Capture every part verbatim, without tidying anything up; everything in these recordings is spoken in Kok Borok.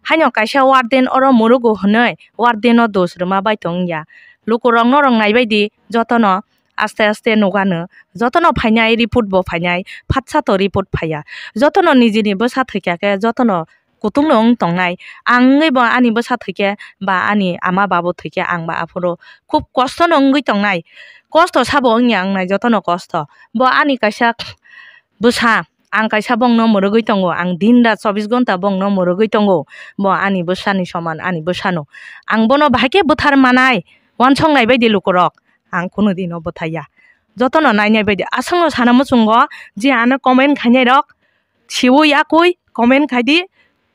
Haino kaisa warden oro murugo hwnwi warden no dos rwma bai tong ya. Lukurok norok naibaidi jotono aste aste nugano, jotono phainai report bo phainai, phatsa to report phaiya. Jotono nijini bwsa thwikya khe jotono kutung no wng tongnai. Ang wngwi bo ani bwsa thwikhe ba ani ama babu thwikhe ang ba aphuru khub kosto no wngwi tongnai. Kosto sabo wngya wngnai jotono kosto. Bo ani kaisa bwsa, ang kaisa bongno mwrwgwi tongo, ang din rat chobbish ghonta bongno mwrwgwi tongo, bo ani bwsani soman, ani bwsano. Ang bono bahai khe bwthar manai, wansok nai baidi lukurok, ang kunu dino bwthaiya. Jotono nainai baidi, aswkno sana muchungo, je ano comment khainai rok, siwi yakwi comment khaidi,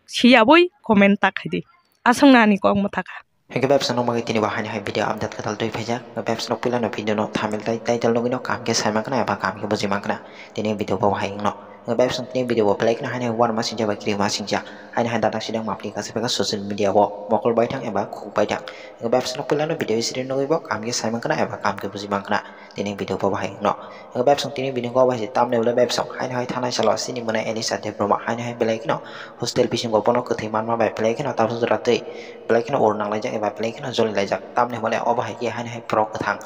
siyabwi comment ta khaidi. Aswkno ani kok mwthakha. Hingke bebsa nokmagwi tini bo haino hai video update kwtal twi phaijak. Bebsa nok puila no video no thumbnail tai title nugwi no kaham khe sai mankha eba kaham khe buji mankha. Tini video bo hai wngno. Bebsa tini video bo belai kheno haino warma singjak bai kirima singjak. Haino hai data sidang mapli kaisa phaikha social media o mokol baithang eba khuk baithang. Bebsa nok puila no video siri nugwi bo kaham khe sai mankha eba kaham khe buji mankha. Tini video bo bahai no. Ego bebsong tini video ko bahai tamni bole bebsong. Haino hai thanai salo sini mwnai Elisa Debbarma haino hai belai kheno hostel bisingo bono kwthwi manma bai belai kheno tabuk jora twi belai kheno ur nang laijak eba belai kheno joli laijak. Tamni hwnmale obo hai khe haino hai borok kwthang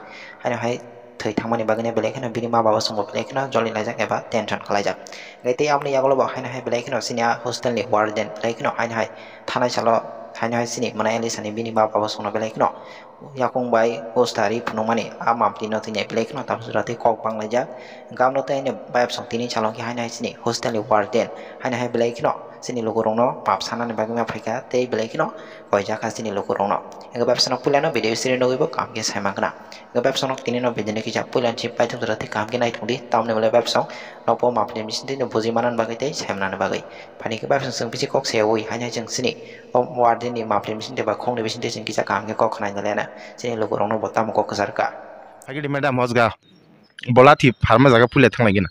haino hai thwi thangmani bagwino belai kheno bini ma baba songbo belai kheno joli laijak eba tension khlaijak. Hingke tei aboni yagulo bo haino hai belai kheno sini a hostel ni warden belai kheno haino hai thanai salo haino hai sini mwnai Elisa ni bini ma baba songno belai kheno yakung bai poster ri phunukmani a mapli no tini belai kheno tabuk jora tei kok banglaijak. Hingke amo tei ani bebsong tini salong khe haino hai chini hostel ni warden haino hai belai kheno chini lukurokno pap sanani bagwi ma phaikha tei belai kheno koijak kha chini lukurokno. Hingke bebsano puilano video siri nugwi bo kaham khe sai mankha. Hingke bebsano tini no video ni kisa puilani si paithak jora tei kaham khe naithok di tamni bole bebsong nokbo mapli bising twi no buji manani bagwi tei sai manani bagwi. Phaini khe bebsong chwng bisi kok se ui haino hai chwng chini o warden ni mapli bising twi ba khongni bising twi chwng kisa kaham khe kok khna hinwi lena. Chini lukurokno bo tamo kok kwchar kha. Agidi madam hosga bola thi pharma jaga puila thang lagi na.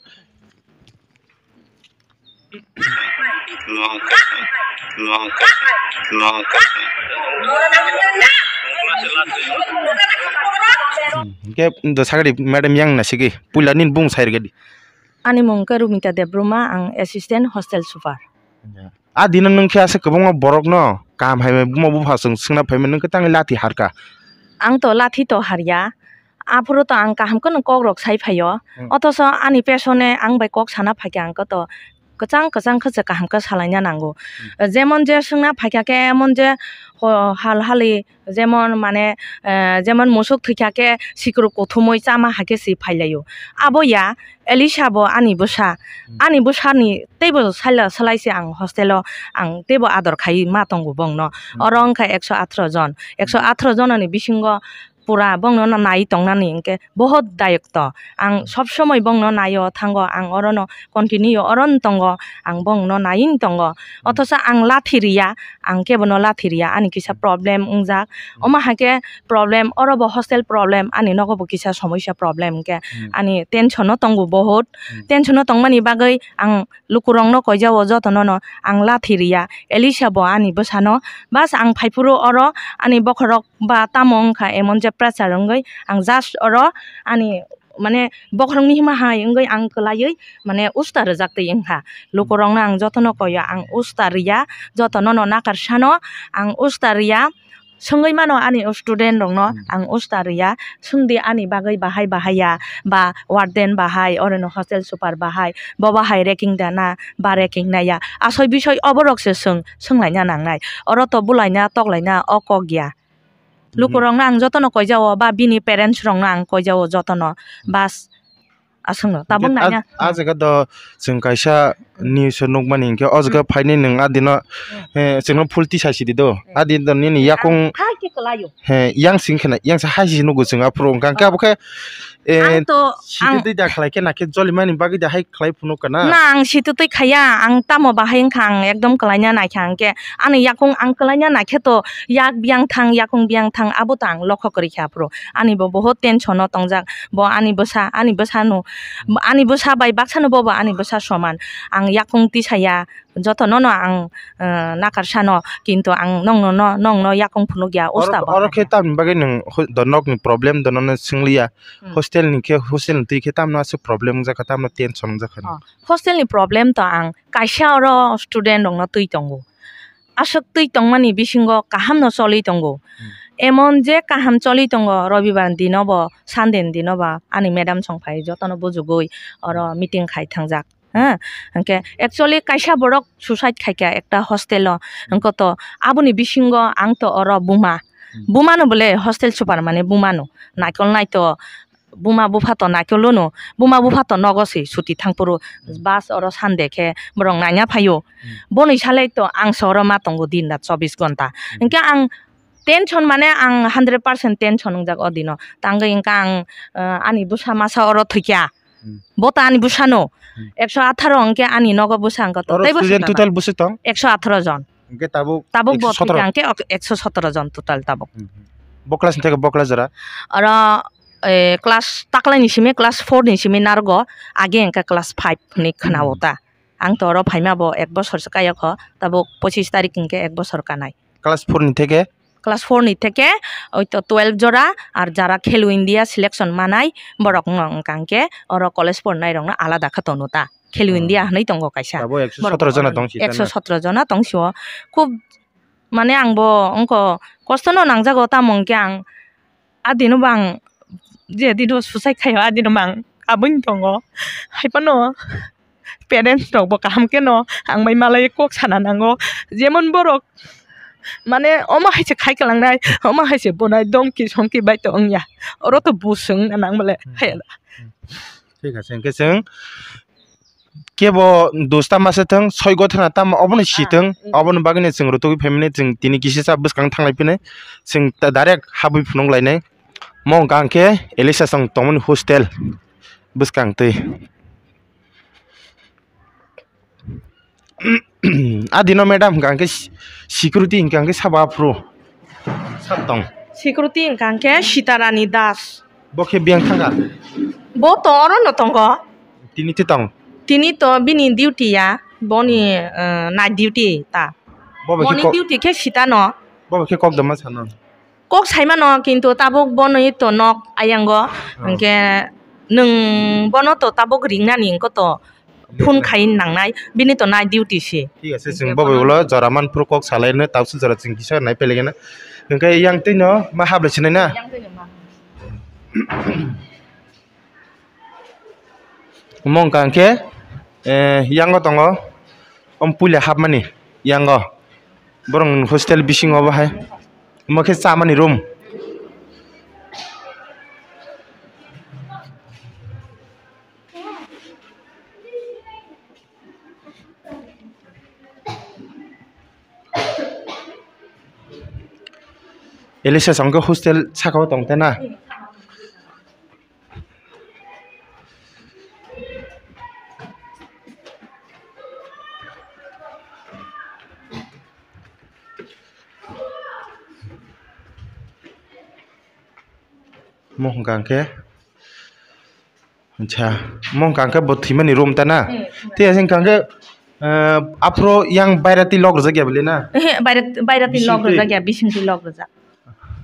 Hingke do sagadi madam yang na sigi puila nin bung sai rwgadi. Ani mung khe Rumita Debbarma, ang assistant hostel super. A dino nwng khe aswk kwbangma borokno kaham hai buma bupha chwng swngna phaimani, nwng khe tangwi lathi harkha? Ang to lathi to harya, aphuru to ang kaham kheno kokrok sai phaio. Hmm. Othoso ani pesone ang bai kok sana phaikha, ang khe to kwchang kwchang khe se kaham khe salaina nango. Hmm. Jemon je swngna phaikha khe, emon je ho-, hal hali, jemon mane, eh, jemon musuk thwikha khe sikru kuthumui chama hakhe si phailaio. Abo ya, Elisa bo ani bwsa, hmm, ani bwsani teibo saila salai se ang hostel o ang teibo ador khai ma tongo bongno. Hmm. Oro wngkha ekso atharo jon, ekso atharo jononi bisingo pura bongno no nai tongnani hingke bohot dayok to. Ang, hmm, sob somoi bongno naio thango, ang orono continue oro wng tongo, ang bongno nai wng tongo. Hmm. Othosa ang lathi riya, ang kebono lathi riya, ani kisa, hmm, problem wngjak. Hmm. Omo hai khe problem, oro bo hostel problem, ani nogo bo kisa somoisa problem hingke, hmm, ani tension o tongo bohot. Hmm. Tension o tongmani bagwi ang lukurokno koijao jotono no ang lathi riya. Elisa bo ani bwsano, bas ang phaiphuru oro ani bokhorok ba tamo wngkha emon je pressure wngwi ang just oro ani mane bokhorokni hima hai wngwi ang kwlaiwi mane usta rwjak twi wngkha. Lukurokno ang jotono koyo, ang usta riya, jotono no nakar sano ang usta riya. Swngwi mano ani student rokno, hmm, ang usta riya, swngdi ani bagwi bahai bahai ya, ba warden bahai, orono hostel super bahai, bo bahai ragging da na, ba ragging naiya, asoi bisoi oborok se swng, swnglaina nangnai, oro to bulaina toklaina o kok ya. Hmm. Lukurokno ang jotono koijao, ba bini parents rokno ang koijao jotono, hmm, bas. Aswkno tabuk naina. A jaga do chwng kaisa news o nukmani hinkhe o jaga, hmm, phainai nwng adino, hmm, eh, chwngno full tisa sidi do. Hmm. Adino nini yakung hai khe kwlaio. He, yang sing khena, yang sa hai si nugo chwng aphuru wngkha. Hwnkhe abo khe, eh, ang to, sidi ang twi da khlai khe nakhe jolimani bagwi da hai khlai phunuk kana? Na, ang sititwi khaya, ang tamo bahai wngkha, ang ekdom kwlaina naikha, hwnkhe ani yakung ang kwlaina naikhe to yak biyang thang, yakung biyang thang, abo to ang lokho kwrwi kha aphuru. Ani bo bohot tension o tongjak. Bo ani bwsa, ani bwsano, ani bwsa bai baksano bobo ani bwsa soman. Ang yakung tisaya, jotono no ang, eh, nakar sano, kintu ang nongno no, nongno yakung phunukya, oro, usta bo oro khe tamni bagwi nwng hoi-, do nokni problem do nono swngliya? Hmm. Hostel ni khe, hostel ni twi khe tamno aswk problem wngjakha, tamno tension wngjakha? Oh, hostel ni problem to ang kaisa oro student rokno twi tongo. aswk twi tongmani bisingo kaham no choli tongo. Hmm. Emon je kaham choli tongo, Robibar ni dino bo, Sunday ni dino ba, ani madam song phai jotono bujugwi oro meeting khai thangjak. Ha, hwnkhe actually kaisa borok suicide khaikha ekta hostel o. Hmm. Hwnkhe to aboni bisingo ang to oro buma. Hmm. Buma no bole hostel super mane buma no. Naikol nai to buma bupha to naikol no. Buma bupha to nogo se suti thangphuru. Hmm. Bus oro Sunday khe borok naina phaio. Hmm. Boni salai to ang se oro ma tongo din rat chobbish ghonta. Hmm. Hwnkhe ang tension mane ang hundred percent tension wngjak o dino. Tangwi hwnkhe ang, eh, ani bwsa masa oro thwikha. Hmm. Bo ta ani bwsano. Hmm. Ekso atharo hwnkhe ani nogo bwsa hwnkhe to Oro teibo student swkang total bwswk tong? Ekso atharo jon. Hwnkhe tabuk Tabuk bo ekso sotoro. Thwikha hwnkhe ok-, ekso sotoro jon total tabuk. Hmm, hmm. Bo class ni theke bo class jora? Oro, eh, class taklai ni simi class four ni simi narwgo, age hwnkhe class five hinwi khwnao Hmm. ta. Ang to oro phaima bo ek bosor se kayokho, tabuk pochis tarik hwnkhe ek bosor kanai. Class four ni theke? Class four ni theke oito twelve jora, ar jara Khelo India selection manai borok no wngkha hwnkhe oro college pornai rok no alada khe tono ta. Khelo Hmm. India hinwi tongo kaisa. Abo ekso sotoro jona tong si ta na? Ekso sotoro jona tong si o. Khub mane ang bo wngkha kosto no nangjago tamo hwnkhe ang adino bang je dino suicide khaio adino bang aboni tongo. Hai phano parents rok bo kaham khe no ang bai malai kok sana nango, jemon borok mane omo hai se khai kwlangnai, omo hai se bonai dongki songki bai to wngya, oro to bus wng na nang bole. Hmm. Hai. Hmm. Thik ase, hwnkhe chwng kebo dos tama se thung, soi gothana tama obono si Ah, thung, hmm. Oboni bagwi no chwng rutugwi phaimani chwng tini kisa cha bwskang thanglai phini chwng ta direct habwi phunuk lainai. Mo hwnkha hwnkhe Elisha song tongmani hostel bwskang twi. Adino madam hwnkha hwnkhe si-, security hwnkha hwnkhe sabo aphuru sat tong. Security hwnkha hwnkhe Sitarani Das. Bo khe biyang thangkha? Bo to oro no tongo. Tini twi tong? Tini to bini duty ya, boni, eh, night duty ta. Bo bai khe Morning kok-, duty khe sita no. Bo bai khe kok dama sano? Kok saimano, kintu tabuk bono to nok ayango, Oh. Hwnkhe nwng bono to tabuk ringnani wngkha to phone khai nangnai, bini to night duty se. Thik ase, chwng bo bai ulo jora man phuru kok salai no, tabuk jora chwng kisa nai pele gana. Hwnkhe yang twi no ma hap le sinai na? Yang twi no ma. Omo wngkha hwnkhe, eh, yango tongo, omo puila hapmani yango, borok hostel bisingo bo hai, omo khe chamani room. Elisha song khe hostel saka o tong tei na? Mo hwnkha hwnkhe, acha, mo hwnkha hwnkhe bo thwimani room ta na? Hmm, hmm. Tei asing hwnkha hwnkhe, eh, aphuru yang baira twi lok rwjak ya bwle na? Ehe, baira, baira twi lok rwjak ya, bising twi lok rwjak.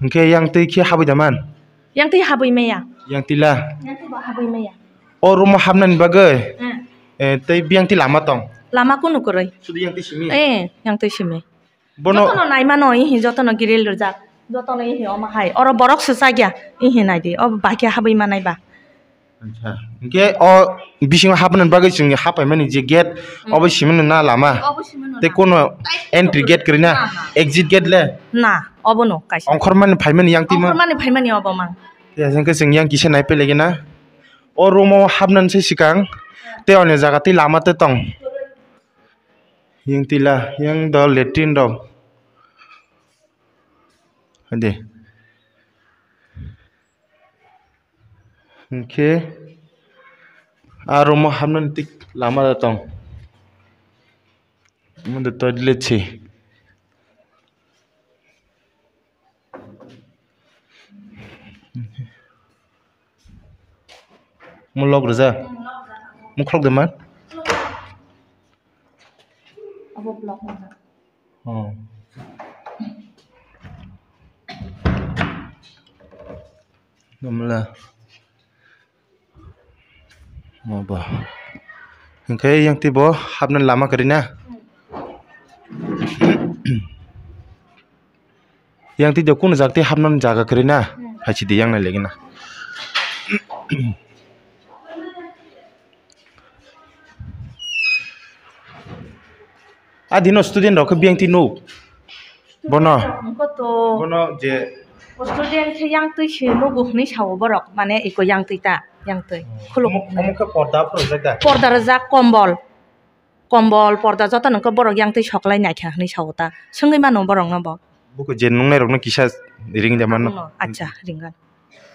Hwnkhe yang twi khe habwi da man? Yang twi habwi maya. Yang twi la? Yang twi bo habwi maya. O room o hapnani bagwi, hmm, eh, tei biyang twi lama tong? Lama kunu kwrwi. Sudu yang twi simi? Eh, yang twi simi. Bono jotono naimano, ihi jotono grill rijak, jotono ihi omo hai, oro borok swchak ya, ihi naidi, o bahai khe habwi manai ba. Acha, hwnkhe o bisingo hapnani bagwi chwng hapaimani je gate, hmm, obo simi no na lama? Obo simi no na. Tei kono entry gate kwrwi na? Na, na. Exit gate le? Na, obo no kaisa. Ongkhormani phaimani yang twi ma? Ongkhormani phaimani obo mang. Tei hwnkhe chwng yang kisa nai pele gena. O room o hapnani se swkang, tei oni jaga tei lama tei tong. Yang tila, yang do latrine rok. Hade. Hwnkhe a room o hapnani tik lama da tong. Omo de toilet se. Mo lok rwjak. Mo khulok de man. Abo block wngkha. Oh. Gamla. Mo ba. Hwnkhe yang twi bo hapna lama kwrwi na. Yang twi de kunu jak tei hapnani jaga kwrwi na? Hmm. Hai si di yang nai legi na. A dino student rok khe biyang twi nuk. Bono. Wngkha to. Bono je. Student khe yang twi se nugo hwnwi sao borok, mane iko yang twi ta, yang twi. Khuluk. Omo, omo khe porda phurujak da? Porda rwjak, kombol. Kombol, porda joto nokhe borok yang twi soklai naikha hwnwi sao ta. Swngwi mano borokno bo. Buko je nungnai rokno kisa ring de mano. Acha, ringgan.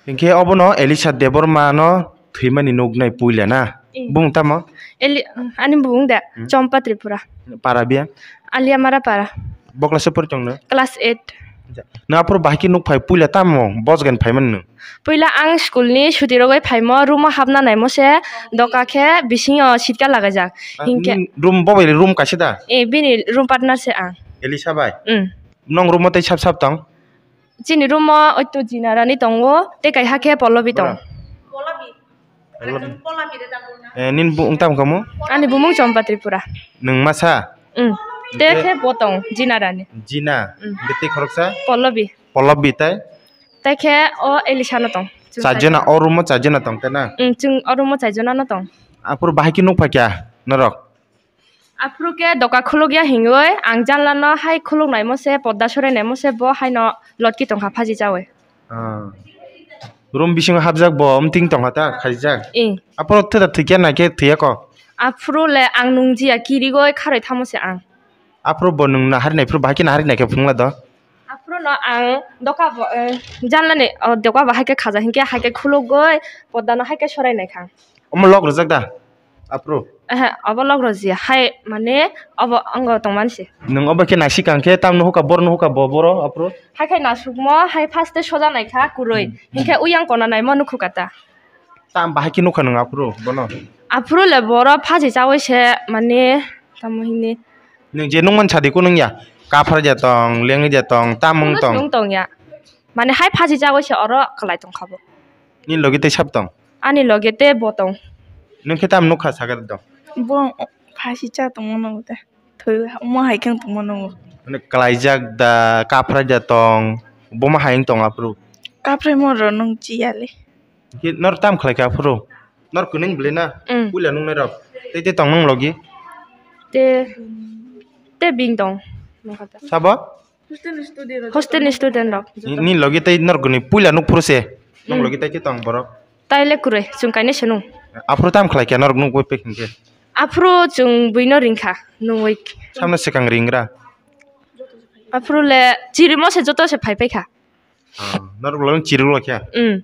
Hinkhe obono Elisha Debbarma no thwimani nuknai puila na? Eh. Bung tamo? Eli-, ani bung de, hmm, Chompa Tripura. Para biya? Aliamara para. Bokla se pori tongno? Class eight. Ja. Na aphuru bahai khe nuk phai puila tamo bosgan phaiman nung? Puila ang school ni suti rogoi phaimo, room o hapna naimo se doka khe bisingo sitka lagajak. Ah, hinkhe nini room bo bai room kaisa da? Eh, bini room partner se ang. Elisha bai? Hmm. Nong room o tei sap sap tong? Chini room o oito Jinarani tongo, tei kaisa khe Pollobi tong. Bora. Pollobi. Eh, nini bung tamo kamo? Ani bumung Chompa Tripura. Nwng masa? Mm. Tei khe bo tong, Jinarani. Jina. Mm. Hingke tei khoroksa? Pollobi. Pollobi tai? Tai khe o Elisha no tong. Chajona, o room o chajona tong tei na? Mm, chwng o room o chajona no tong. Aphuru bahai khe nuk phaikha norok? Aphuru khe doka khulukya hingwi ang janla no hai khuluk naimo se, podda sorai naimo se, bo haino lotki tongkha phaji chawi. Ah. Room bisingo hapjak bo, omting tongkha ta khaijak. Eh. Aphuru thwda thwikya naikhe thwiya ko? Aphuru le ang nungjiya kirigoi kharoi thamo se ang. Aphuru bo nwng nahari nai phuru bahai khe nahari naikhe phunukla do? Aphuru no ang doka bo, eh, janla ni, oh, doka bo hai khe khaja hinkhe hai khe khulugoi podda no hai khe sorai naikha. Omo lok rwjak da? Aphuru? Ehe, obo lok rwjiya. Hai, mane, obo wngo tongmani se. Nwng obo khe naisik ang khe, tamno hukha, borno hukha, bo, boro, aphuru? Hai khai nasukmo, hai first tei soja naikha, kwrwi. Hmm. Hinkhe uyang kona naimo nukhukha ta. Tam bahai khe nukha nwng aphuru, bono? Aphuru le boro phaji chawi se, mane, tamo hini. Nwng je nukmani sadi kunu wngya? Kaphra ja tong, lengwi ja tong, tamung tong. Kunu tong ya. Mane hai phaji chawi se oro kwlai tongkha bo. Nini logi tei sab tong? Ani loge tei bo tong. Nwng khe tam nukha sakha tong? Bo phaji cha tongmano tei. Thwi omo hai khe tongmano. Mane kwlaijak da, kaphra da tong. Bomo hai wng tong aphuru. Kaphrai mo rw nwng chiya le. Khe nor tam khlai kha aphuru? Nor kwnwi bwlai na? Mm. Puila nuknai rok. Tei tei tong nwng logi? Te, te bing tong. Sabo? Hostel ni student rok. Ni, ni logi tei norok ni puila nuk phuru se. Nong logi tei khe tong borok. Tai le kwrwi, chwng kainwi se nung. Aphuru tam khlai khe norok nuk bai pek hinkhe. Aphuru chwng buino ringkha, nungwi. Samno swkang ringra. Aphuru le chirimo se joto se phai paikha. Ah, norok lo chirilo khe. Mm.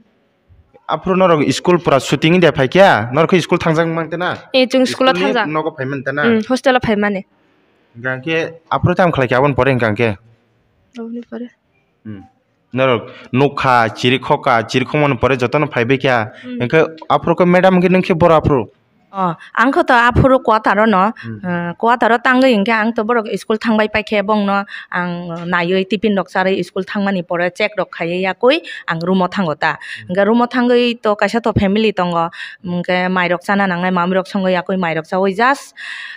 Aphuru norok school pura shooting de phaikya, norok khe school thangjak mangte na? Eh, chwng school o thangjak. Nogo phaimani ta na? Mm, hostel o phaimani. Hingkha khe aphuru tam khlai khe aboni pore hingkha khe? Aboni pore. Hmm. Norok nukha, chirikhokha, chirikhokmani pore jotono phaibai kha. Hmm. Hingkhe aphuru khe madam hingkhe nwng khe boro aphuru? Oh, ang kho to aphuru quarter o no, hmm, eh, quarter o tangwi hingkhe ang to borok school thangbai paikhe bongno ang naiwi tiffin rok charwi school thangmani pore check rok khaiwi yakwi ang room o thango ta. Hmm. Hingkhe room o thangwi to kaisa to family tongo, hingkhe mairok chana nangnai, mamirok songwi yakwi mairok chawi just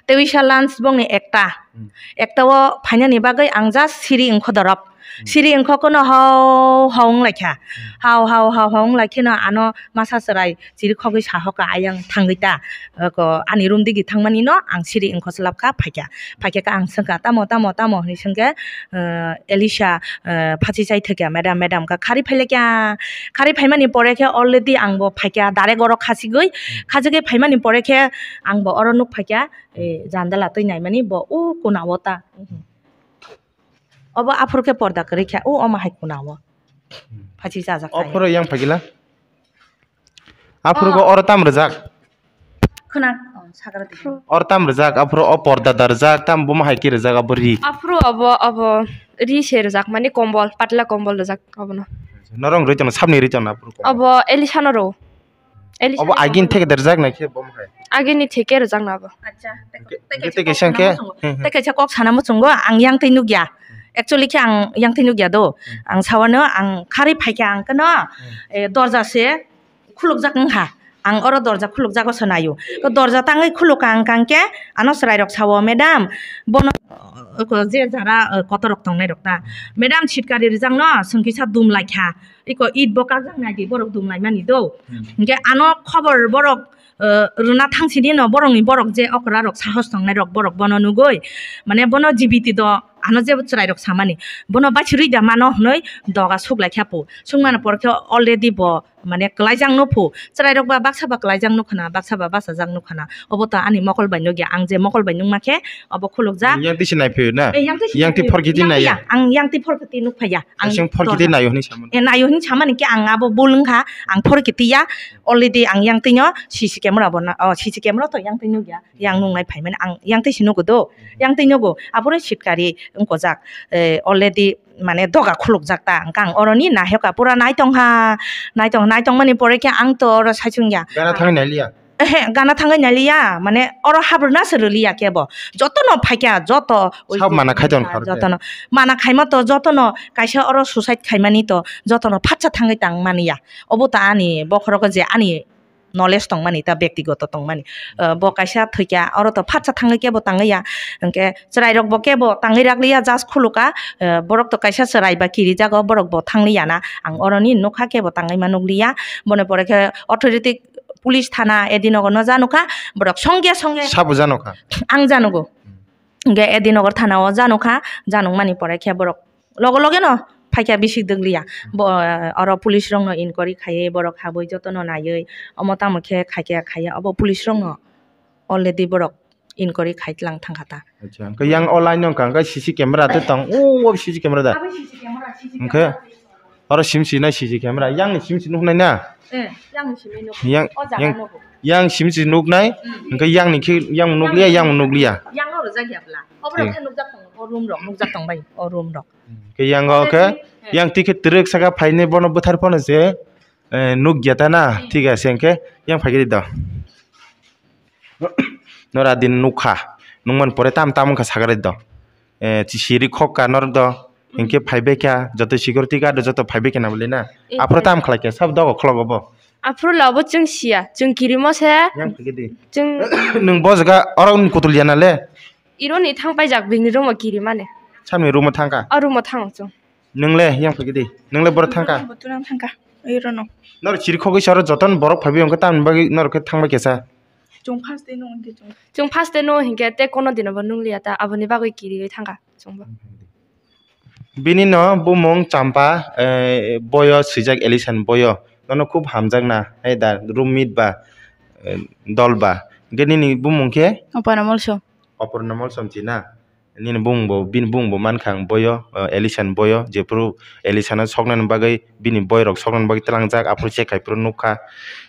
tei wisa lunch bongni ekta. Hmm. Ekta o phainani bagwi ang just siri wngkho dorop. Hmm. Siri wngkho kono hau hau wnglaikha. Hmm. Hau hau hau hau wnglaikhe no ano masa chwrai chirikhogwi sahoka ayang thangwi ta. Oko ani room digi thangmani no ang siri wngkho swlapkha phaikha. Phaikhe ka ang swngkha, "Tamo, tamo, tamo?" hwnwi swngkhe, eh, Elisha, eh, phachi chai thwkya, "Madam, madam," ka khari phailaikha. Khari phaimani pore khe already ang bo phaikha, direct oro khasigwi. Hmm. Khachigwi phaimani pore khe ang bo oro nuk phaikha. Eh, jandala twi naimani bo o kunao ta. Obo aphuru khe porda kwrwi kha, o omo hai kunao. Hmm. Phachi chajak. O phuru yang phagila? Aphuru go oro tam rwjak? Khwna, oh, sakra di. Oro tam rwjak, aphuru o porda da rwjak, tam bomo hai khe rwjak abo ri? Aphuru obo, obo ri se rwjak, mani kombol, patla kombol rwjak obono. Norong rwi tongno, sabni rwi tongno aphuru kombol? Obo Elisha no rw. Elisha obo agini theke derjak nai khe bo hai? Agini theke rwjak na bo. Acha. Hingke, hingke teke sangke, hmm, hmm, teke sa kok sana muchungo ang yang tei nukya. Actually khe ang yang tei nukya do. Hmm. Ang sawano ang khari phaikha ang kano, hmm, eh, dorja se khulukjak wngkha. Ang oro dorja khulukjago se naio. To dorja tangwi khuluk ang kang khe ano chwrairok sao, "Madam, bono," ko je jara, eh, kotorrok tongnairok ta, "Madam, sitkari rwjakno chwng kisa dum laikha. Iko it bo kakjak naidi, borok dum laimani do." Hmm. Hinkhe ano khobor borok, eh, rwna thangsini no borokni borok je okrarok sahos tongnairok borok bono nugwi, mane bono jibiti do ano je chwrairok samani, bono baisirwi da mano hwnwi doga suklaikha pu. Sungmani porkhe already bo mane kwlaijak no phu. Chwrairok ba baksa ba kwlaijak no khna, baksa ba bachajak no khna. Obo to ani mokol bai nukya. Ang je mokol bai nukma khe obo khulukjak. Yang tisi nai phio na? Eh, yang tisi yang nai ti phio. Phorkiti yang nai ya? Ang yang ti phorkiti nuk phaiya. Ang sing phorkiti dor- naio hwnwi samani. Eh, naio hwnwi samani khe ang abo bul wngkha. Ang phorkiti ya. Already ang yang tino C C camera bo na, oh, C C camera to yang tino ya. Yang nungnai phaimani ang yang tisi nugo do. Yang twi nugo. Aboro sitkari wngkojak. Eh, already mane doga khulukjak ta, hwnkhe ang oroni naihokha, pura naitongha, naitong, naitongmani pore khe ang to oro saichung ya. Gana thangwi nailiya? Ehe, gana thangwi nailiya, mane oro habrwna se rwliya kebo. Jotono phaikha, joto. Sab mana khai tong kha, jotono. Mana khaima to jotono kaisa oro suicide khaimani to jotono phatsa thangwi tang mani ya. Obo to ani bokhorogo je ani knowledge tongmani, ta bektigoto tongmani. Eh, bo kaisa thwikya, oro to phatsa thangwi kebo tangwi ya. Hwnkhe chwrairok bo kebo tangwi rakliya, just khuluka. Eh, borok to kaisa chwrai ba kirijago, borok bo thangli ya na. Ang oroni nukha kebo tangwi ma nukliya. Boni pore khe authority police thana Edinogo no janukha, borok songya songya. Sabo janukha? Ang janugo. Hwnkhe Edinogo thana o janukha, janukmani pore khe borok logo loge no phaikha, bisi dwgliya. Bo, oro police rokno inquiry khaiwi borok habwi jotono naiwi omo tamo khe khaikha khaiya, obo police rokno already borok inquiry khai tlang thangkha ta. Acha, hwnkhe yang o line no wngkha, hwnkhe C C camera tei tong, o, o C C camera da? Abo C C camera, C C camera. Hwnkhe oro sim si nai C C camera, yang ni sim si nuknai na? Eh, yang ni simi nuk. Yang, o jaga yang, nugo. Yang sim si nuknai, hmm, hwnkhe yang ni khe yang nukliya, yang nukliya. Yang oro jagya bla. Obo rok khe nukjak tongo, o room rok nukjak tong bai, o room rok. Khe yang o khe, yang twi khe twrwk saka phainai bono bwthar phano se, eh, nukya ta na, thik ase, hwnkhe yang phaikhe do. Nora din nukha, nukmani pore tam tam wngkha sakha do. Eh, siri khokka norok do, hwnkhe phaibai kha, joto security guard joto phaibai kha na bwle na. Eh, aphuru tam khlai kha, sabo dogo khologo bo. Aphuru labo chwng siya, chwng kirimo se. Yang phaikhe di. Chwng nwng bo jaga oro wng kutul ya na le? Ironi thang paijak bini room o kirimani. Samni room o thangkha? O room o thango chwng. Nwng le yang phaikhe di? Nwng le boro thangkha? Botorang thangkha. Irono. Nor chiri khogwi soro joton borok phaibi wngkha tamni bagwi norok khe thangbai kesa. Chwng first day no wngkhe chwng. Chwng first day no hinkhe tei kono dino bo nungliya ta, aboni bagwi kiriwi thangkha chwngbo. Bini no bumung Champa, eh, boyo swijak Elisan boyo. Nono khub hamjakna, hai da, roommate ba, eh, dol ba. Hwnkhe nini bumung khe? Opana Molsom. Opana Molsom china? Nini bumung bo, bini bumung bo mankha ang boyo, eh, Elisan boyo, jephuru Elisano soknani bagwi, bini boyrok soknani bagwi tlangjak, aphuru check khai phuru nukha.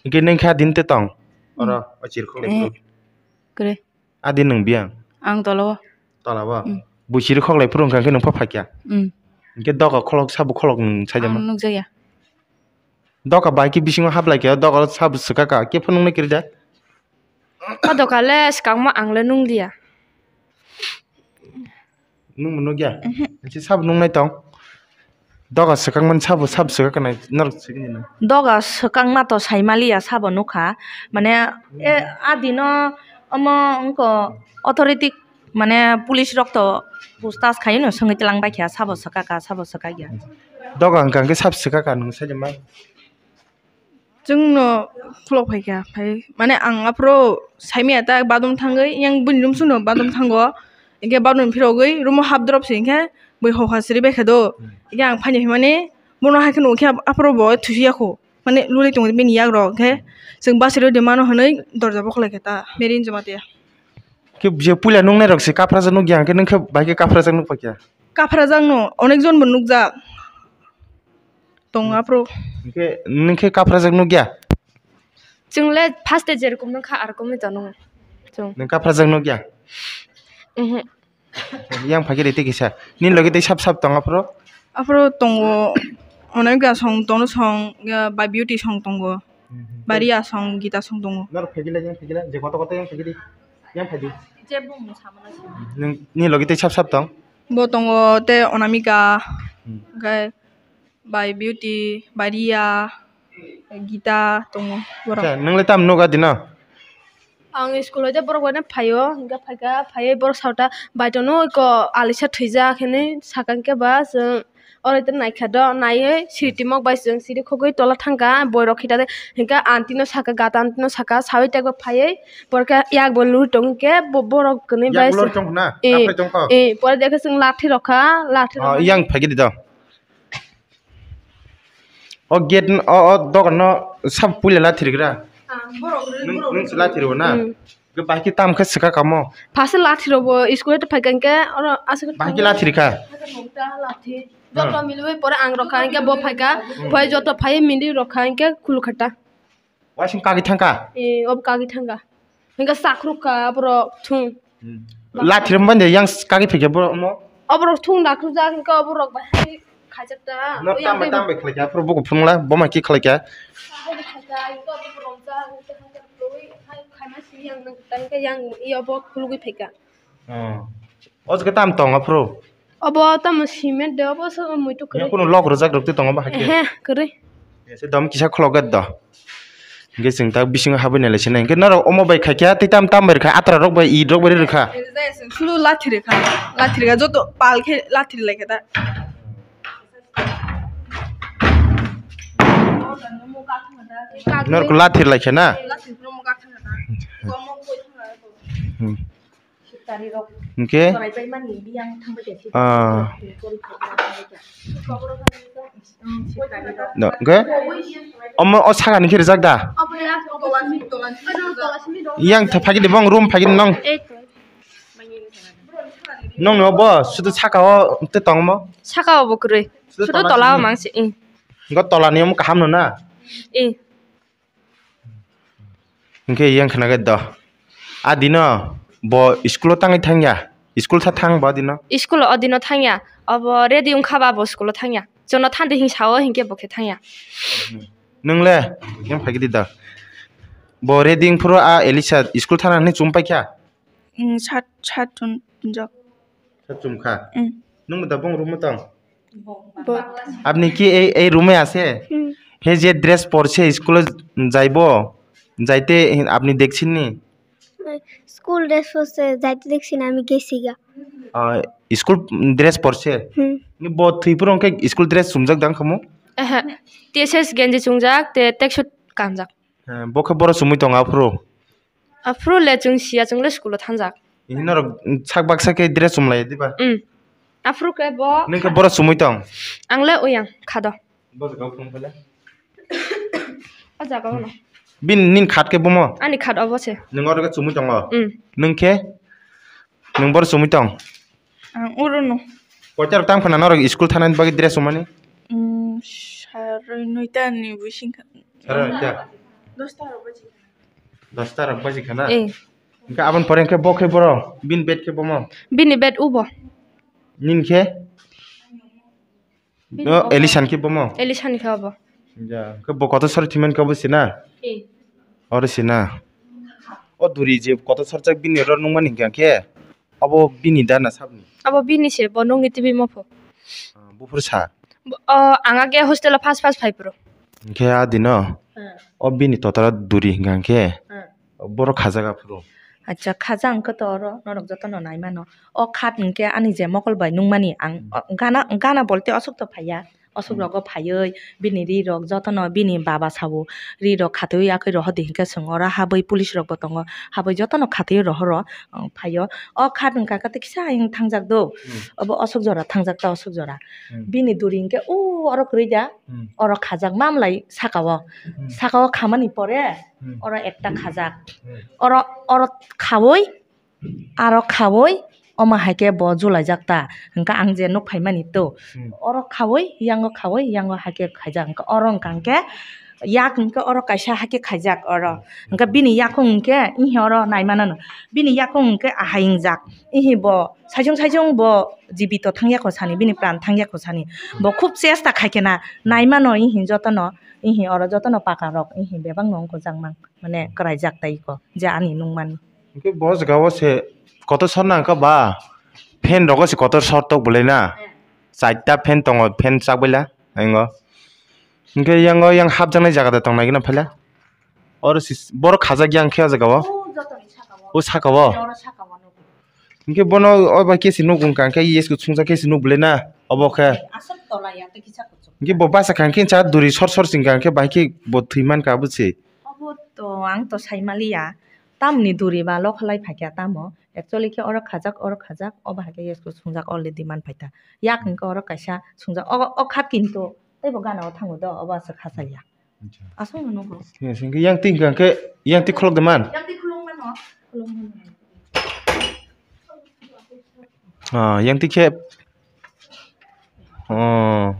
Hwnkhe nwng khe adin te tong? Oro, o chirkhok lai phuru. Kwrwi. Adi nwng biyang? Ang tola o. Tola o? Mm. Buisiri khok lai phuru wngkha khe nwng pha phaikya? Mm. Hwnkhe doga kholok sabo kholok nwng saijama? Ang nukjakya. Doga bai khe bisingo hablai khe doga sabo swkaka khe phunuknai kwrwi da? O doga le swkangma ang le nungliya. Nwng bo nukya? Mhm. Nokhe sabo nungnai tong? Doga swkangmani sabo, sabo swkaknai norok swkangni na? Doga swkangma to saimaliya sabo nukha. Mane, e, adino omo wngkha authority, mane, police rok to puchtas khaino swngwi tlang baikha, sabo swkaka, sabo swkakya. Doga hwnkha hwnkhe sabo swkaka nwng saida ma? Chwngno khulok phaikha, phai mane ang aphuru saimaya ta badum thangwi, yang bini room songno badum thango, hinkhe badum phirogwi room o hap drop se hinkhe bui hokha siri baikha do, hinkhe ang phaini phaimani bono hai kheno hinkhe aphuru bo thusi yakho, mane lulai tongo bini yakrok, hinkhe chwng bachari rwdi mano hinwi dorja bokholaikha ta, Mary Hinjoma te. Khe je puila nungnairok se kaphrajak nukya, hinkhe nwng khe bai khe kaphrajak nukphaikha? Kaphrajak no, onek jon bo nukjak. Tong aphuru. Hinkhe nwng khe kaphrajak nukya? Chwng le first day jerokom nung kha, arokomwi tongo chwng. Nwng kaphrajak nukya? Mhm. Yang phaikhe de tei kisa. Nini logi tei sap sap tong aphuru? Aphuru tongo, Onamika song, Tonu song, ya, Bai Beauty song tongo. Mhm. Baria song, Gita song tongo. Norok phaikhe le, yang phaikhe le, je koto koto yang phaikhe di. Yang phaidi. Je bumung samano simi. Nwng, nini logi tei sap sap tong? Bo tongo tei Onamika, hmm, hwnkhe Bai Beauty, Baria, Gita tongo borok. Acha, nwng le tam nugo dino? Ang school hoite borok bai phaio, hingke phaika phaiwi borok sata baitono iko alisa thwijak hinwi saka, hingke ba chwng oro naikha do, naiwi siri timok bai chwng siri khogwi tola thangkha, boirok khitate hingke aunty no saka, gata aunty no saka, sawi teibo phaiwi borok khe yak bo lur tong khe bo-, borok kwnwi yak bai lur se-, tong khna, eh, kaphai tong kho. Eh, pore dekhe chwng lathi rokha, lathi rokha. Yang phaikhe di do. O gate n-, o, o dogan no sab puila lathi rwgra. Ah, borok rw-, nwng, borok nwng rw-, se lathi rw na? Hmm. Bahai khe tam khe swka kamo. Phasa lathi rw bo school ta phaikha hingke oro aswk bahai khe lathi rwkha. Lathi. Hmm. Joto milwi pore ang rokha hingke bo phaikha. Hmm. Phai joto phai mili rokha hingke khulukha ta. Waising kagwi thangkha? Eh, ob kagwi thangkha. Hingke sakrukha borok thung. Hmm. Lathi rwmani yang kagwi phaikha borok omo? Oborok thung dakrujak hingke oborok bahai khaijak ta. No. Oyang tambai, tei tambai khlaikha, aphuru buku phunukla, boma ki khlaikha? Sakrukha hingke oborok romjak, hingke hangkhe khulugwi hai khaima simi yang nang tangkhe yang iyo bo khulugwi phaikha. Oh. O jaga tam tong aphuru? Obo tamo cement de, obo so muitu kwrwi. Yang kunu lok rwjak rwk twi tongo bahai khe? Ehe, kwrwi. Ese dom kisa khulok do. Hingke chwng ta bisingo habwi nailai sinai. Hingke norok omo bai khaikha tei tam tam bai rwkha, atra rok bai, it rok bai rwkha. Sulu lathi rwkha, lathi rwkha, joto pal khe lathi rwlaikha ta. Norok lathi rwlaikha na? Lathi rwkha. Hmm. Hingke, ah, no, hingke omo o sakani khe rijak da? Yang phaikhe di bong room phaikhe di nong. Nong no bo sudu saka o te tongmo? Saka o bo kwrwi. Sudu tola o mangsi. Go tola ni omo kaham no na? Eh. Hingke yang khna khe do. A dino bo school o tangwi thangya? School tha thang bo dino? School o dino thangya. Obo ready wngkha ba bo school o thangya. Chwngno thandi hing sao hingke bo khe thangya. Nwng le yang phaikhe di do. Bo ready wngphuru a Elisa school thana hinwi chum paikha? Hmm, sat, sat chum, chumjak. Sat chumkha? Hmm. Nwng bo da bong room o tong? Bo. আপনি কি এই, এই রুমে আছে? হুম। হে যে ড্রেস পরছে স্কুলে যাইবো, যাইতে আপনি দেখছেন নি? স্কুল ড্রেস পরছে, যাইতে দেখছি না, আমি গেছি গা। আহ, স্কুল ড্রেস পরছে? হুম। Bo thwi phuru hwnkhe school dress chumjak dang khamu? Ehe, T S S genji chungjak, te tracksuit kanjak. He, bo khe boro chumui tongo aphuru? Aphuru le chwng siya, chwng le school o thangjak. Ini norok sak baksa khe dress chumlai diba? Hmm. Aphuru khe bo. Nini khe boro chumui tong? Ang le uyang khado. Bo jaga o phone khe le? O jaga o no. Bini nini khat khe bomo? Ani khat obo se. Nwng oro khe chumui tongo? Hmm. Nwng khe? Nwng boro chumui tong? Ang oro no. Koita rok tang phano norok school thanani bagwi dress chumani? Hmm, sare noita ni bising kha. Sare noita? Dosta rok baji. Dosta rok baji khana? Eh. Hingke aboni pore hingke bo khe boro, bini bed khe bomo? Bini bed ubo. Nini khe? Bini no, obo. Elisan khe bomo? Elisan khe obo. Ja, khe bo kotor sari thimani khe obo sina? Eh. Oro sina. O duri je kotor sarjak bini oro nungmani hingka khe, obo bini da na sabni? Obo bini se, bo nungni twi mopho. Ah, buphuru sa? Bo, o, ang age hostel o first first phai phuru. Hingke a dino? Hmm. O bini totoro duri hingka khe? Hmm. Borok khajak aphuru. Acha, khaja hwnkhe to oro norok jotono nai mano. O khat hwnkhe ani je mokol bai nukmani ang, hmm, o gana, gana bolte osok to phaiya. Osok, hmm, rogo phaiwi bini ri rok jotono bini baba sao ri rok khatwi yakwi rohor di hwnkhe chwng oro habwi police rok bo tongo. Habwi jotono khatwi rohoro, um, phaio. O khat hwnkha khe kisa ayang thangjak do. Hmm. Obo osok jora thangjak ta osok jora. Hmm. Bini duri hwnkhe o oro kwrwi da. Hmm. Oro khajak mamlai saka o. Hmm. Saka o khamani pore, hmm, oro ekta khajak. Hmm. Oro, oro khawi, aro khawi, omo hai khe bo julaijak ta. Hwnkhe ang je nuk phaimani to. Hmm. Oro khawi, yango khawi, yango hai khe khaijak. Hwnkhe oro wngkha hwnkhe yak hwnkhe oro kaisa hai khe khaijak oro. Hwnkhe bini yakung hwnkhe, ihi oro nai mano no. Bini yakung hwnkhe ahai wngjak. Ihi bo saichung saichung bo jibito thangya kho sani, bini pran thangya kho sani. Bo khub chesta khai khe na, nai mano ihi jotono, ihi oro jotono paka rok, ihi bebak no wngkho jakmang, mane kwraijak tai kho, je ani nungmani. Hwnkhe bo jaga o se kotor sor nang kha ba, fan rogo se kotor sor tok bolai na, chaita fan tongo, fan chak baila, aingo. Hwnkhe yang o yang hapjaknai jaga de tongnai gina phaila. Oro si borok khajak yang khe o jaga o. O jotoni saka o. O saka o. Oro saka o nugo. Hwnkhe bono o bai kesi nugo wngkha hwnkhe yes ko sungsa kesi nugo le na obo khe. Aswk tola ya tei kisa kuchuk. Hwnkhe bo basa kha hwnkhe cha duri sor sor singkha hwnkhe bai khe bo thwi mankha abo se. Obo to ang to sai maliya. Tamni duri ba lokhalai phaikha tamo. Actually khe oro khajak, oro khajak, obo hai khe yes ko sungjak already man phaikha. Yak hwnkhe oro kaisa sungjak. O, o khat kinto teibo gana o thango do, obo aswk kha saya. Acha. Aswk no nugo. Yes, hwnkhe yang twi hwnkhe yang twi kholok de man. Yang twi khulung mano. Khulung mano. Ah, yang twi khe. Oh.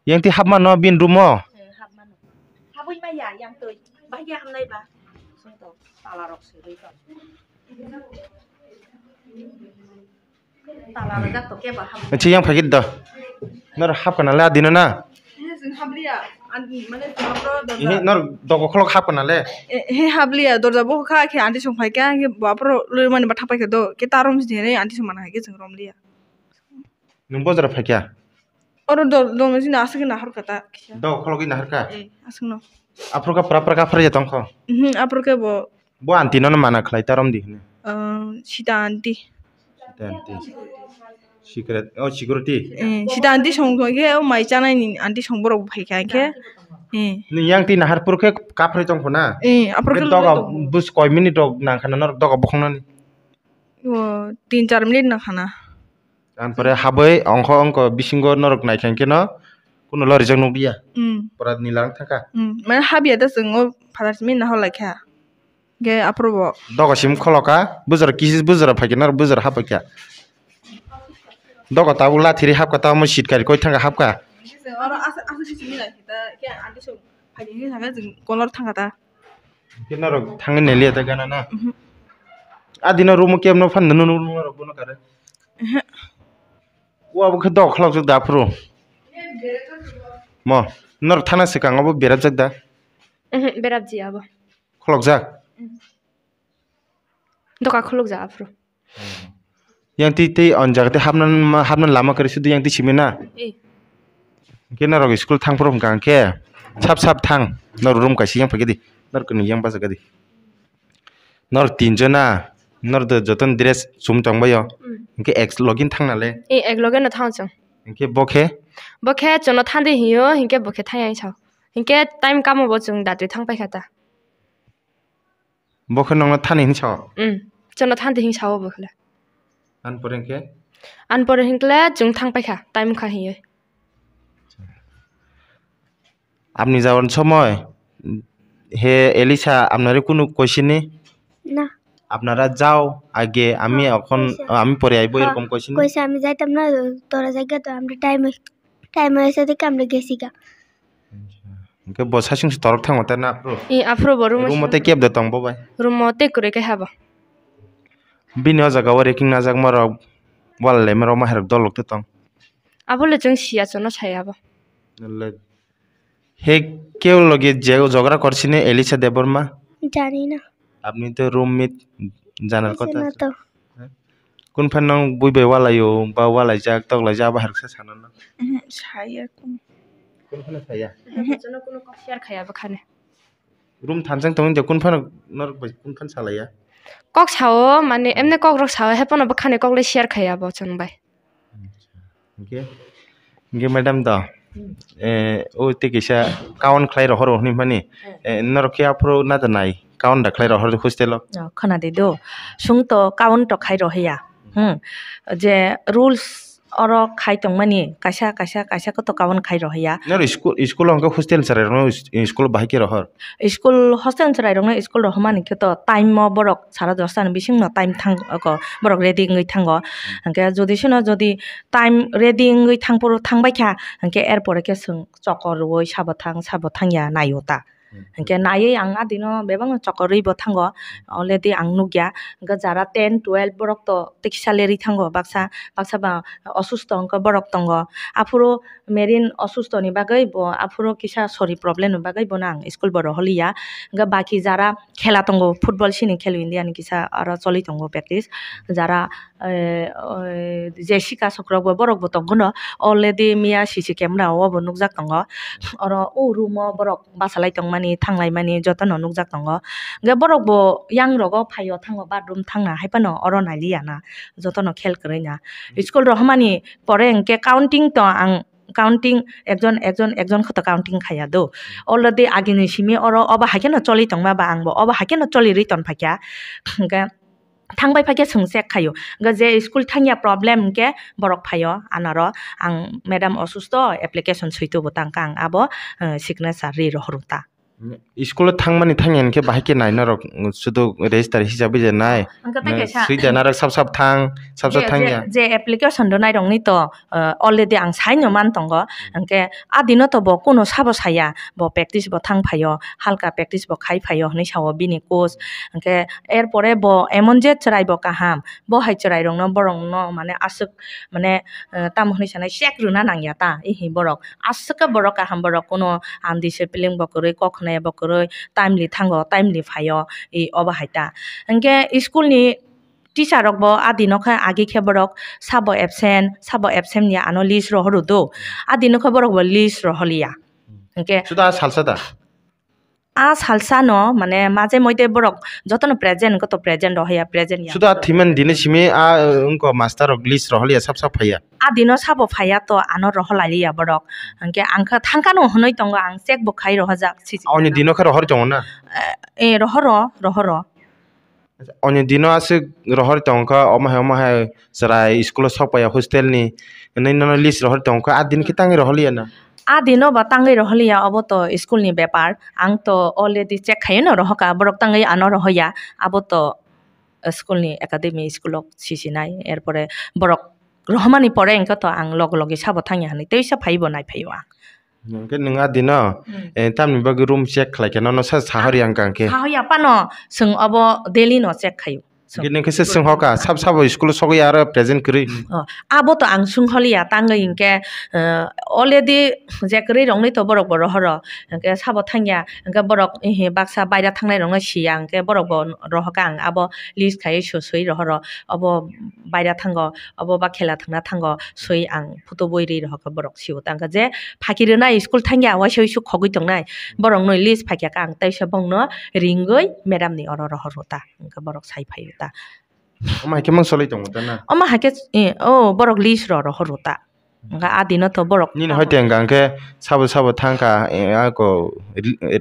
Yang twi hapmano bin room o? Eh, hapmano. Habwi maya yang twi. Bahai hamnai ba. Song to tala rok swi rwi to. Tala rok jak to kebo ham. Acha yang phagit da. Nor hap kana le adino na? Eh, jeng habliya. An, mane jeng habro dorja. Ihi nor dogo kholok hap kana le? Eh, he habliya dorja bo kha khe anti song phai kha, khe bapro loi mani ba thapai khe do. Khe tarom jere anti song mana hai khe jeng romliya. Nwng bojaro phaikha? Oro do-, dongno chini aswk nahar kha ta kisa. Do khologwi nahar kha? Eh, aswkno. Aphuru kha pra pra kha phrai ya tongkho? Mhm, aphuru khe bo. Bo aunty no mana khlai ta romdi hwnwi? Ah, Sita aunty. Sita aunty. Secret, oh, security? Eh, Sita aunty song khe o mai chanai ni aunty song borok phaikha khe. Eh. Ni yang ti nahar phuru khe kaphrai tongkho na? Eh, aphuru khe doga lulai tongo. Bus koi minute rok nangkha na norok doga bokhongnani? O tin char minute nangkha na. Ang pore habwi ongkho ongkho bisingo norok naikha hwnkhe no kuno lorijak nukliya. Mm. Pura nila wng thangkha. Mm. Mane habya da chwng o phatar simi nahor laikha. Ge aphuru bo. Dogo sim kholoka bujaro kisis bujaro phaikhe norok bujaro haphaikha. Dogo tabuk lathiri hapkha tamo sitkari koi thangkha hapkha. Oro asa asa simi laikha ta ke anti so phaidi ni thangkha chwng kolor thangkha ta. Khe norok thangwi nailiya ta gana na? Mhm. A dino room o kebo no phan nunu norok bono kare. Mhm. Wa bo khe dok khlok jok da phuru. Mo norok thana swkang obo berajak da? Mhm, berajak ya bo. Khlok jak? Mhm. Doka khlok jak aphuru. Yang twi twi on jaga twi hapna, hapna lama kwrwi sudu yang twi simi na? Eh. Hwnkhe norok school thang phuru hwnkha hwnkhe sap sap thang. Norok room kaisa yang phaikhe di. Norok kwnwi yang bachakha di. Norok tinjona, norok do jotono dress chum tongbaio. Mm. Hwnkhe ek login thangna le? Eh, ek login no thang chwng. Hwnkhe bo khe? Bo khe chwngno thandi hinyo, hwnkhe bo khe thang yang sao. Hwnkhe time kamo bo chwng datwi thang paikha ta. Bo khe nokno thani hinwi sao? Mm. Chwngno thandi hinwi sao bo khle. An pore hwnkhe? An pore hwnkhe chwng thang paikha, time wngkha hinwi. আপনি যাওয়ার সময় হে এলিসা আপনারে কোনো কোয়েশ্চেন নেই? না। আপনারা যাও আগে, আমি না, এখন, কোয়েশ্চেন। আমি পরে আইবো, হ্যাঁ, এরকম কোয়েশ্চেন নেই? কইছে, "আমি যাইতাম না, তোরা জায়গা তো আমরা টাইম, টাইম হয়েছে দেখে আমরা গেছি গা।" আচ্ছা। Hwnkhe bo sasing se torok thango ta na aphuru? I, aphuru bo room o. Room o tei kebo de tong bo bai? Room o tei kwrwi khe habo. Bini o jaga o raking najakma rok, wal laima rok, ma hai rok dolok tei tong? Abo le chwng siya, chwngno saya abo. Le, he keu loge je jhogda korchhini Elisha Debbarma? জানি না। আপনি তো রুমমেট জানার কথা। আছে না তো। হ্যাঁ? কোন ফ্যান নং বুই bai walaio, ba walaijak, toklaijak, abo hai rok sa sana na? Mhm, saya kun. Kono phano saya? Mhm. Jono kono kok share khaya bwkhani. Room thansa tong de, kono phano norok bai kono phano salaya? Kok sao, mane, emne kok rok sao, he phano bwkhani kok le share khaya bo chwng bai. Hwnkhe, hwnkhe madam do, eh, o tei kisa kaon khlai rohoro hwnwi mani, eh, norok khe aphuru nata nai, kaon da khlai rohor hostel o? Oh, khna di do, sung to kaon to khai rohya. Hmm. Je rules oro khai tongmani kaisa, kaisa, kaisa koto kaon khai rohya. Noro school, school hwnkhe hostel chwrai rokno school bahai khe rohor? School hostel chwrai rokno school rohormani khe to time o borok sara dosta ni bising no time thang, oko borok ready wngwi thango. Hmm. Hwnkhe jodi sino jodi time ready wngwi thang phuru thang bai kha, hwnkhe er pore khe chwng chokor rwui sabo thang, sabo thang ya naio ta. Hmm. Hwnkhe naiwi ang adino bebakno chokorwi bo thango, already ang nukya. Hwnkhe jara ten, twelve borok to tiksa lerwi thango, baksa, baksa ba osusto hwnkhe borok tongo. Aphuru Merin osusto ni bagwi bo, aphuru kisa sori problem ni bagwi bono ang school bo rohorliya. Hwnkhe baki jara khela tongo, football sini khelo India ni kisa aro choli tongo practice. Jara, eh, eh, je sika sokrok bo borok bo tongkhono already miya C C camera o bo nukjak tongo. Oro o room o borok bachalai tongmani, thanglaimani jotono nukjak tongo. Hwnkhe borok bo yang rogo phaio thango bathroom thangna hai phano oro nailiya na, jotono khel kwrwi na. School rohormani pore hwnkhe counting to ang counting ekjon, ekjon, ekjon khe to counting khaiya do. Already agini simi oro obo hai kheno choli tongma ba ang bo obo hai kheno choli rwi tongphaikha. Hwnkhe thangbai phaikhe chwng check khaio. Hwnkhe je school thangya problem hwnkhe borok phaio anaro ang madam osusto application swi tubu tangkha ang abo, eh, signature ri rohoro ta. School o thangmani thangya hinkhe bahai khe nai norok, mm, sudu register hisab bai je nai. Hwnkhe tei kaisa swi da narok sap sap thang, sap sap je, thangya. Je, je application rwnai rokni to, uh, already ang saino man tongo. Hmm. Hwnkhe a dino to bo kuno sabo saya, bo practice bo thang phaio, halka practice bo khai phaio hinwi sao bini coach. Hwnkhe er pore bo emon je chwrai bo kaham, bo hai chwrai rokno borokno mane aswk mane, uh, tamo hinwi sanai check rwna nangya ta, ihi borok. Aswk khe borok kaham borok, kuno undiscipline bo kwrwi, kok khwnai bo kwrwi, timely thango, timely phaio, i obo hai ta. Hwnkhe school ni teacher rok bo a dino khe agi khe borok sabo absent, sabo absent ya ano list rohoro do. A dino khe borok bo list rohorliya. Hwnkhe suda salsa da? A salsa no mane maje moite borok jotono present, koto present rohorya, present ya. Suda thimen dine simi a, uh, wngko master rok list rohorliya sap sap phaiya. A dino sabo phaiya to ano rohorlailiya borok. Hwnkhe ang khe thangkano hwnwi tongo, ang check bo khai rohorjak sisi. Oni dino khe rohor tongo na? Eh, eh, rohoro, rohoro. Oni dino aswk rohor tongkha, omo hai, omo hai chwrai school o sok paiya hostel ni, hwnwi nono list rohor tongkha, a din khe tangwi rohorliya na? A dino ba tangwi rohorliya, obo to school ni bepar. Ang to already check khaino rohoka, borok tangwi ano rohoya, abo to school ni academy school o sisinai, er pore borok rohormani pore hwnkhe to ang loge loge sabo thangya hinwi teisa phaibo nai phaio ang. Hwnkhe nwng a dino, hmm, eh, tamni bagwi room check khlai khe nono sa sahori ang kang khe? Sahori ya phano, chwng obo daily no check khaio. Chwng. Hwnkhe nwng khe se swng hoka, sab sabo school o sogwi aro present kwrwi? Oh, abo to ang swng holiya, tangwi hinkhe, eh, already je kwrwi roknwi to borok bo rohoro, hinkhe sabo thangya, hinkhe borok, eh, baksa baira thangnai rokno siya, hinkhe borok bo rohoka ang abo list khaiwi su-, sui rohoro, obo baira thango, obo ba khela thangna thango, sui ang photo bui ri rohorkha borok sio. Tangkha je phaki rwnai school thangya, waisa uisu khogwi tongnai, borok nwi list phaikha kha, ang teisa bongno ringwi madam ni oro rohor rota, hwnkhe borok sai phai rota. Omo hai khe mang soloi tongo ta na? Omo hai khe, eh, o borok list ro rohor rota. Hwnkhe a dino to borok nini hoi teng kha, hwnkhe sabo sabo thang kha, eh, ako, eh,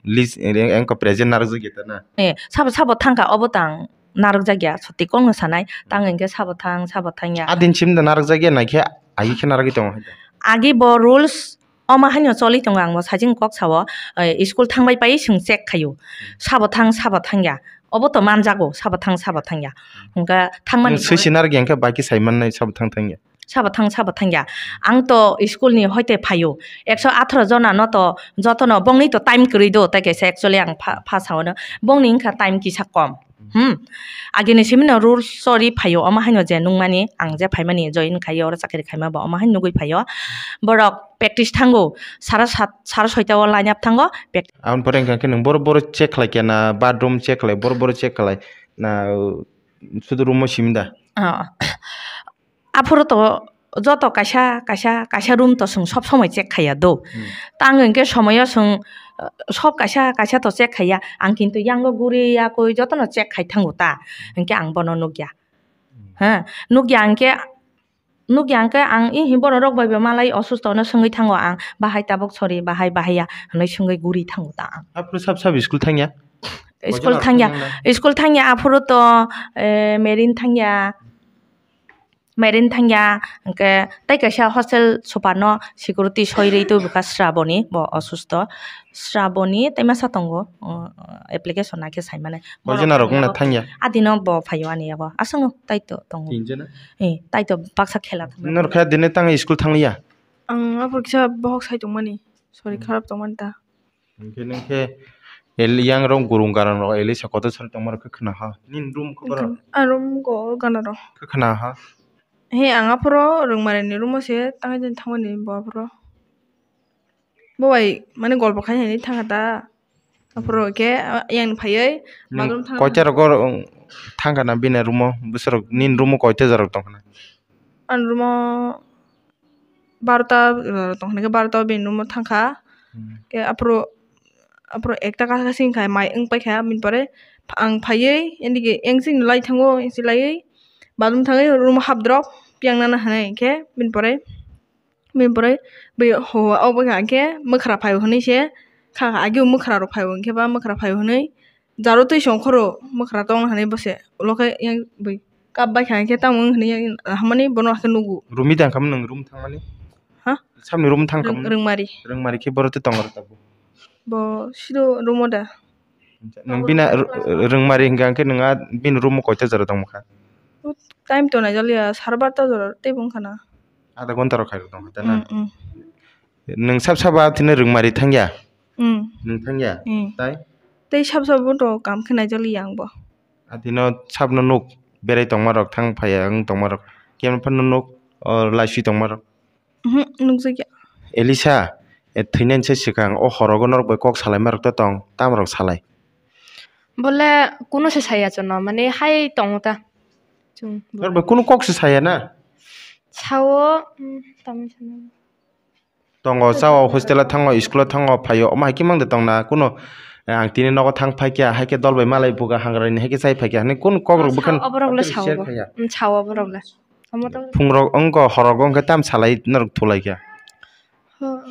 list, eh, engko present narwk jagwi ta na? Eh, sabo sabo thang kha, obo tang narwk jakya, soti kokno sanai, tang hinkhe sabo thang, sabo thangya. A din sim da narwk jakya, naikhe agi khe narwgwi tongo hai da? Agi bo rules omo haino choli tongo, ang bo sajing kok sao, eh, school thangbai pai chwng check khaio, sabo thang, sabo thangya, obo to manjago, sabo thang, sabo thangya. Hwnkhe thangmani swi pore si narwk ya, hwnkhe bai khe sai mannai sabo thang thangya. Sabo thang, sabo thangya. Ang to school ni hoite phaio. Ekso atharo jona no to jotono bongni to time kwrwi do, tei kaisa actually ang pha, pha sao no. Bongni wngkha time kisa kom. Hmm. Agini simi no rules sori phaio. Omo haino je nungmani, ang je phaimani join khaio, oro chakri khaima bo omo haino nugwi phaio. Borok practice thango. Sara sat, sara soita o line up thango. Prac- Aboni pore hwnkha khe nwng boro boro check khlai khe na, bathroom check khlai, boro boro check khlai na, sudu room o simi da? Ah. Aphuru to joto kaisa, kaisa, kaisa room to chwng sob somoi check khaiya do. Hmm. Tang hinkhe somoyo chwng, uh, sob kaisa, kaisa to check khaiya. Ang kintu yango guri yakui jotono check khai thango ta. Hmm. Hinkhe ang bono nukya. Hmm. Ha, nukya hinkhe, nukya hinkhe ang, "Ihi borok rok bai bo malai osusto," hwnwi swngwi thango ang. "Bahai tabuk sori, bahai, bahai ya?" hwnwi swngwi guri thango ta ang. Aphuru sab sab school thangya? School thangya. School thangya aphuru to, eh, Merin thangya. Merin thangya, hwnkhe tei kaisa hostel super no security soi rwi tubukha Sraboni, bo osusto. Sraboni tei masa tongo, uh, application naikhe saimane. Boijana rok wngna thangya? Adino bo phaio ani yago. Aswkno taito tongo. Tinjana? Eh, taito baksa khela thangna. Norokhe dine tang school thangliya? Ang aphuru kisa bohok sai tongmani. Sorry, hmm, kharap tongmani ta. Hwnkhe nung khe el-, yang rok gurung gana rok Elisa kotor sari tongma rok khe khna ha. Nini room khe boro? Ang room go gana rok. Khe khna ha. He ang aphuru Rwngmari ni room o se tangwi tangwi thangmani bo aphuru. Bo bai mane golpo khai hinwi thangkha ta. Aphuru khe, ah, yang phaiwi Nung bathroom thang- koita rogo, um, thangkha na bini room o? Bwswk rok nini room o koita jora tongkha na? Ani room o barota jora tongkha na, khe barota o bini room o thangkha. Hmm. Khe aphuru, aphuru ekta kasa kasa wngkha, mai wng paikha, bini pore ang phaiwi, nini ke yang chini lai thango, yang chini laiwi bathroom thangwi room o hap drop, yang nana hinwi khe bini pore. Bini pore bui ho, obo hwnkha khe mwkhra phai hwnwi se kha, kha, agee mwkhra rok phai hwnkhe ba mwkhra phai hwnwi jaro twi song khoro mwkhra tong hwnwi bo se ulo khe yang bui kap bai kha, hwnkhe tamo wng hwnwi hamani bono hakhe nugo. Room ni tang kha nwng room thangmani? Ha? Samni room thang kha Rwng-, Rwngmari. Rwngmari khe boro twi tongo rw tabuk? Bo sido room o da. Nwng bini r-, Rwngmari hwnkha khe nwng a bini room o koita jora tongma kha? Time to naijaliya, sar barta jora teibo wngkha na. Adha ghonta rok khairok tongkha ta na? Mm, mm. Nwng sab sabo atino Rwngmari thangya? Mm. Nwng thangya? Mm. Tai? Tei sab sabo to kam khe naijaliya ang bo. Atino sabno nuk berai tongma rok, thang phaiya wng tongma rok, kemphano nuk, o, laiswi tongma rok? Mhm, nukjakya. Elisa, e, thwinani se swkang o horogo norok bai kok salaima rok ta tong, tamo rok salai? Bole kunu se saya chwngno, mane hai tongo ta. Chwng norok bai kunu kok se saya na? Sao, mm, tamni sana. Tongo, chao, hostel o thango, school o thango, phaio, omo hai khe mang de tong na? Kunu, e, ang tini nogo thang phai kha, hai khe dol bai malai buga hangrani hai khe chai phai kha, hinwi kunu kok rok bwkha ni sao, oborok le sao share bo. Khai ya. Mm, sao oborok le. Omo to phungrok wngkha, horok wngkha tam salai norok thulai kha. Ho.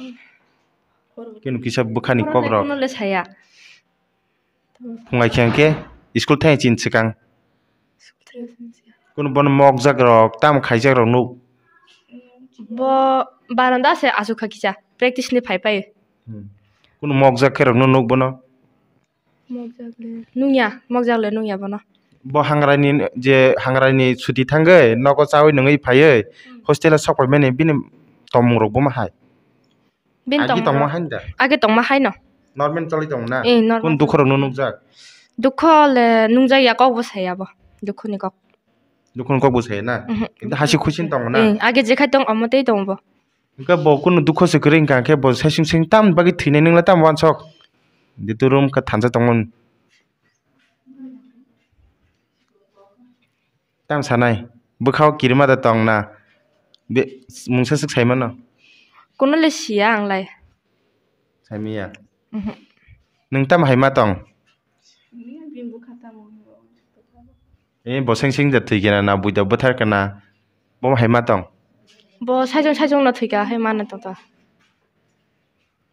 Kunu kisa bwkhani kok rok. Kuno le saya. Phungai khe hwnkhe school thai chin swkang. Kunu bono mokjak rok, tam khaijak rok nuk. Bo baranda se asuk kha kisa, practice ni phai phai. Hmm. Kunu mokjak khe rok nuk bono. Mokjak le nungya, mokjak le nungya bono. Bo hangrani je hangrani chuti thangwi nogo chawi nungwi phaiwi Hmm. hostel o sok paimani bini tongmung rok bo ma hai? Bini agi tongmung tongma rok hai da? Agi tongma hai no. Normal choli tong na? Eh, normal. Kun dukho rok no nukjak? Dukho le nungjak ya kok bo saya bo. Dukho ni kok. Dukho ni kok bo saya na? Mhm. Kintu hasi khusi ni tong na? Eh, agi jekhai tong omo tei tong bo. Hwnkhe bo kunu dukho se kwrwi hwnkha khe bo saichung sing tam bagwi thwinai nwng le tam wansok. Ditu room kha thansa tongmani. Tam sanai bwkhao kirima da tong na. Be mungsa swk sai mano. Kuno le siya ang lai. Saimiya. Mhm. Nwng tam hai ma tong? Eh, bo seng seng da thwi kena na, buida bwthar kena. Bo hai ma tong? Bo saichung saichung no thwi ka hai ma na tong ta.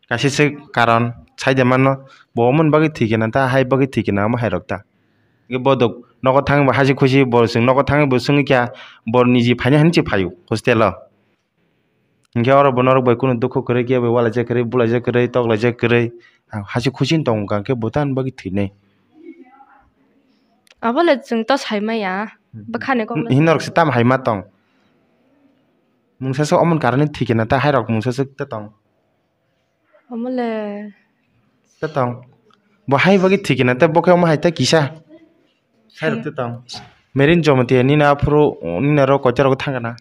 Kaisa se karon sai de mano, bo omo ni bagwi thwi kena ta, hai bagwi thwi kena omo hai rok ta. Bo dok nogo thangwi bo hasi khusi bo chwng nogo thangwi bo swngwi kha, bo niji phainai hinwi se phaio hostel o. Hinkhe oro bo norok bai kunu dukhu kwrwi khe bai walaijak kwrwi, bulaijak kwrwi, toklaijak kwrwi, hasi khusi tong wngkha khe bo tamo bagwi thwinai. Abo le chwng to sai maya, bwkhani kok le. Hin norok se tamo hai ma tong? Mungsa se omo ni karani thwi khe na ta hai rok mungsa se ta tong. Omo le. Ta tong. Bo hai bagwi thwi khe na ta bo khe omo hai ta kisa. Hai rok ta tong. Merin Jamatia nini aphuru nini aro koita rok thang kana?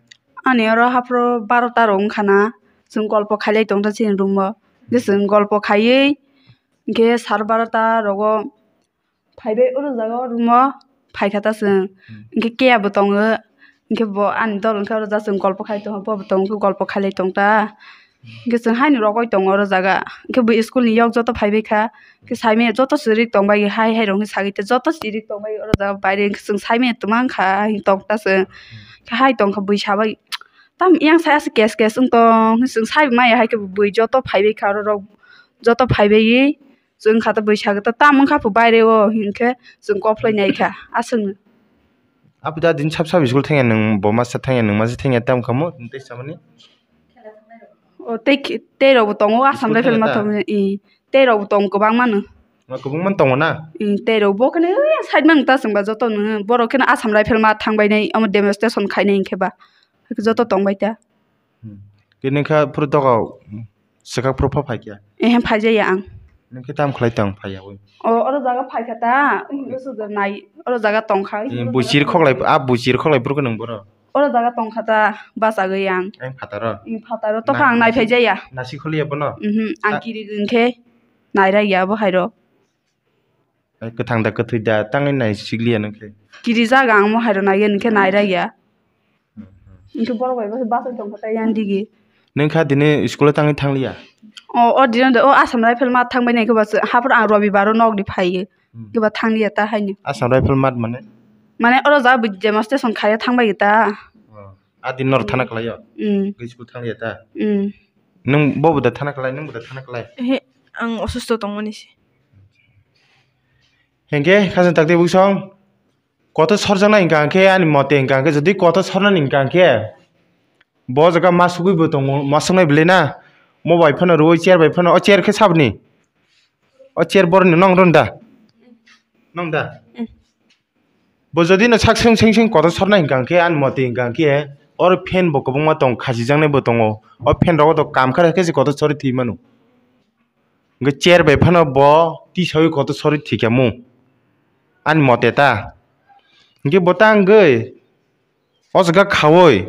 Ani oro haphuru barota rok wngkha na, chwng golpo khailai tong ta chini room o. Je chwng golpo khaiwi hinkhe sar barota rogo phaibai oro jaga o room o phaikha ta chwng. Hmm. Hinkhe keya bo tongo, hinkhe bo ani dol hinkhe oro jaga chwng golpo khai tongo, bo bo tongo, hinkhe golpo khailai tong ta. Hinkhe chwng haino rogwi tongo oro jaga. Hinkhe bo school ni yok joto phaibai kha. Hinkhe saimanya joto chwrwk tongbai hai hai rok hinkhe sagwi tei joto chwrwk tongbai oro jaga baire hinkhe chwng saimanya twmang kha hinkhe tong ta chwng. Hinkhe hai tong kha bui sabai tam yang sai aswk kes kes wng tong hinkhe chwng sai maya hai khe bui joto phaibai kha oro rok joto phaibai chwng kha ta bui sagwi ta tam wng kha phu baire o hinkhe chwng kok phlai nai kha aswk no. Apo da din sab sab school thangya nwng bo masa thangya nwng masa thangya tam kha mo tei samani. O tei khe-, tei rok bo tongo Assam School Rifle thangya ma ta? Thangmani, i, tei rok bo tongo kwbangma no. Ma kwbangma tongo na? I, tei rok bo kheno side man ta chwngba joto no borok kheno Assam Rifle ma thangbai nai omo demonstration khainai hinkhe ba joto tongbai ta. Hmm. Kini kha phuru doga swkak phuru pha phai kya? Ehe, phai jaya ang. Nwng khe tam khlai tong phaiyawi? O, oro jaga phaikha ta, hmm, wngkhe sudo nai, oro jaga tongkha. Eh, buchir khoklai, a buchir khoklai phuru khe nwng boro? Oro jaga tongkha ta, bachagwi ang. Ang phataro? Ang phataro, tokha ang nai phai jaya. Nasi kholiya bono? Mhm, ang kiri wngkhe nairai ya bo hairo. Ai, kwthang da kwthwi da tangwi nai sikliya nwng khe? Kirijak ang mo hairo naiya nwng khe nairai ya. Hmm, hmm. Nwng khe borok bai bachai tongkha tai yang digi. Nwng kha dini school o tangwi thangliya? O, o dino de, o Assam Rifle mat thangbai nai khe ba se, haphuru ang Robibar o nok di phaiyo. Hmm. Khe ba thangliya ta haino. Assam Rifle mat mane? Mane oro ja bo demonstration khaiya thangbai ta. Oh. A din nor thana khlaio? Hmm. Khe school thangliya ta? Hmm. Nwng bo bo da thana khlai, nwng bo da thana khlai? Ehe, ang osusto tongmani se. Hinkhe khajang takti buksong kotor sorjaknai hinkha hinkhe ani mote hinkha hinkhe jodi kotor sornani hinkha hinkhe bo jaga masugwi bo tongo, masuknai bwlai na mo bai phano rwui chair bai phano o chair khe saboni o chair boroni nong ron da nong da. Mm. Bo jodi no sak seng seng seng kotor sornai hinkha hinkhe ani mote hinkha hinkhe oro fan bo kwbangma tong khasijaknai bo tongo o fan rogo to kam kha khe se kotor sori thwi mano. Hwnkhe chair bai phano bo tisaui kotor sori thwikha mung ani mote ta. Hwnkhe bo ta wngwi o jaga khaui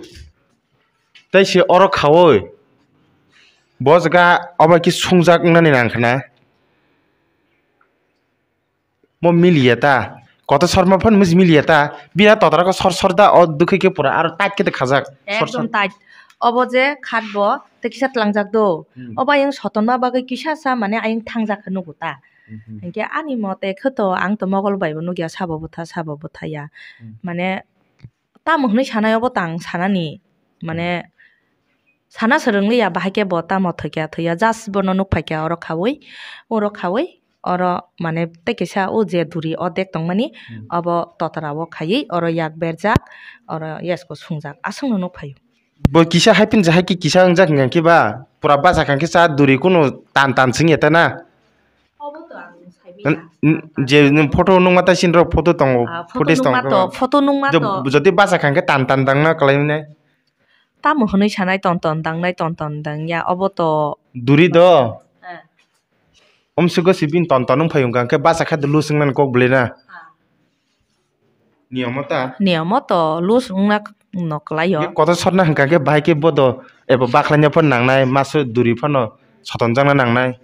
tei se oro khaui bo jaga obo khe sungjak wngnani nang khna. Mo miliya ta. Koto sorma phano miji miliya ta. Bira totra ko sor sor da o dukhe khe pura aro tight khe de khajak. Sor sor. Ekdom tight. Obo je khat bo te kisa tlangjak do. Hmm. Obo ayang sotonma bagwi kisa sa mane ayang thangjak khe nugo ta. Hmm, hmm. Hinkhe ani mote khe to ang to mogol bai bo nugya sabo bwtha sabo bwtha ya. Hmm. Mane tamo hwnwi sanai obo tang sanani, mane, sana swrwng liya, bahai khe bo tamo thwikya thwiya, just bono nuk phaikya oro khaui, oro khaui, oro, mane, tei kisa o je duri ordek tongmani, hmm, obo totra o khaiwi, oro yak berjak, oro yasko sungjak, aswkno nuk phaio. Bo kisa hai pin jahai ki kisa wngjak hwnkhe ba, pura bachakha khe cha duri kunu tan tan swngya ta na. Obo to ang saimanya. N-, n-, je nwng photo nukma tai sinrok photo tongo, ah, photo footage nukma tongo. To, photo nukma je to. Jodi bachakha khe tan tan dangna kwlaimani. Tamo hwnwi sanai ton ton dangnai ton ton dangya, obo to. Duri do. Eh. Omswk gw sibin ton ton wngphai wngkha khe bachakha de lose wngnani kok bwlwi na. Ah. Niyamo ta? Niyamo to, lose wngna no kwlaio. Kotor sorna hwnkha khe bahai khe bodo eba bakhlaina phano nangnai, maso duri phano sotonjakna nangnai.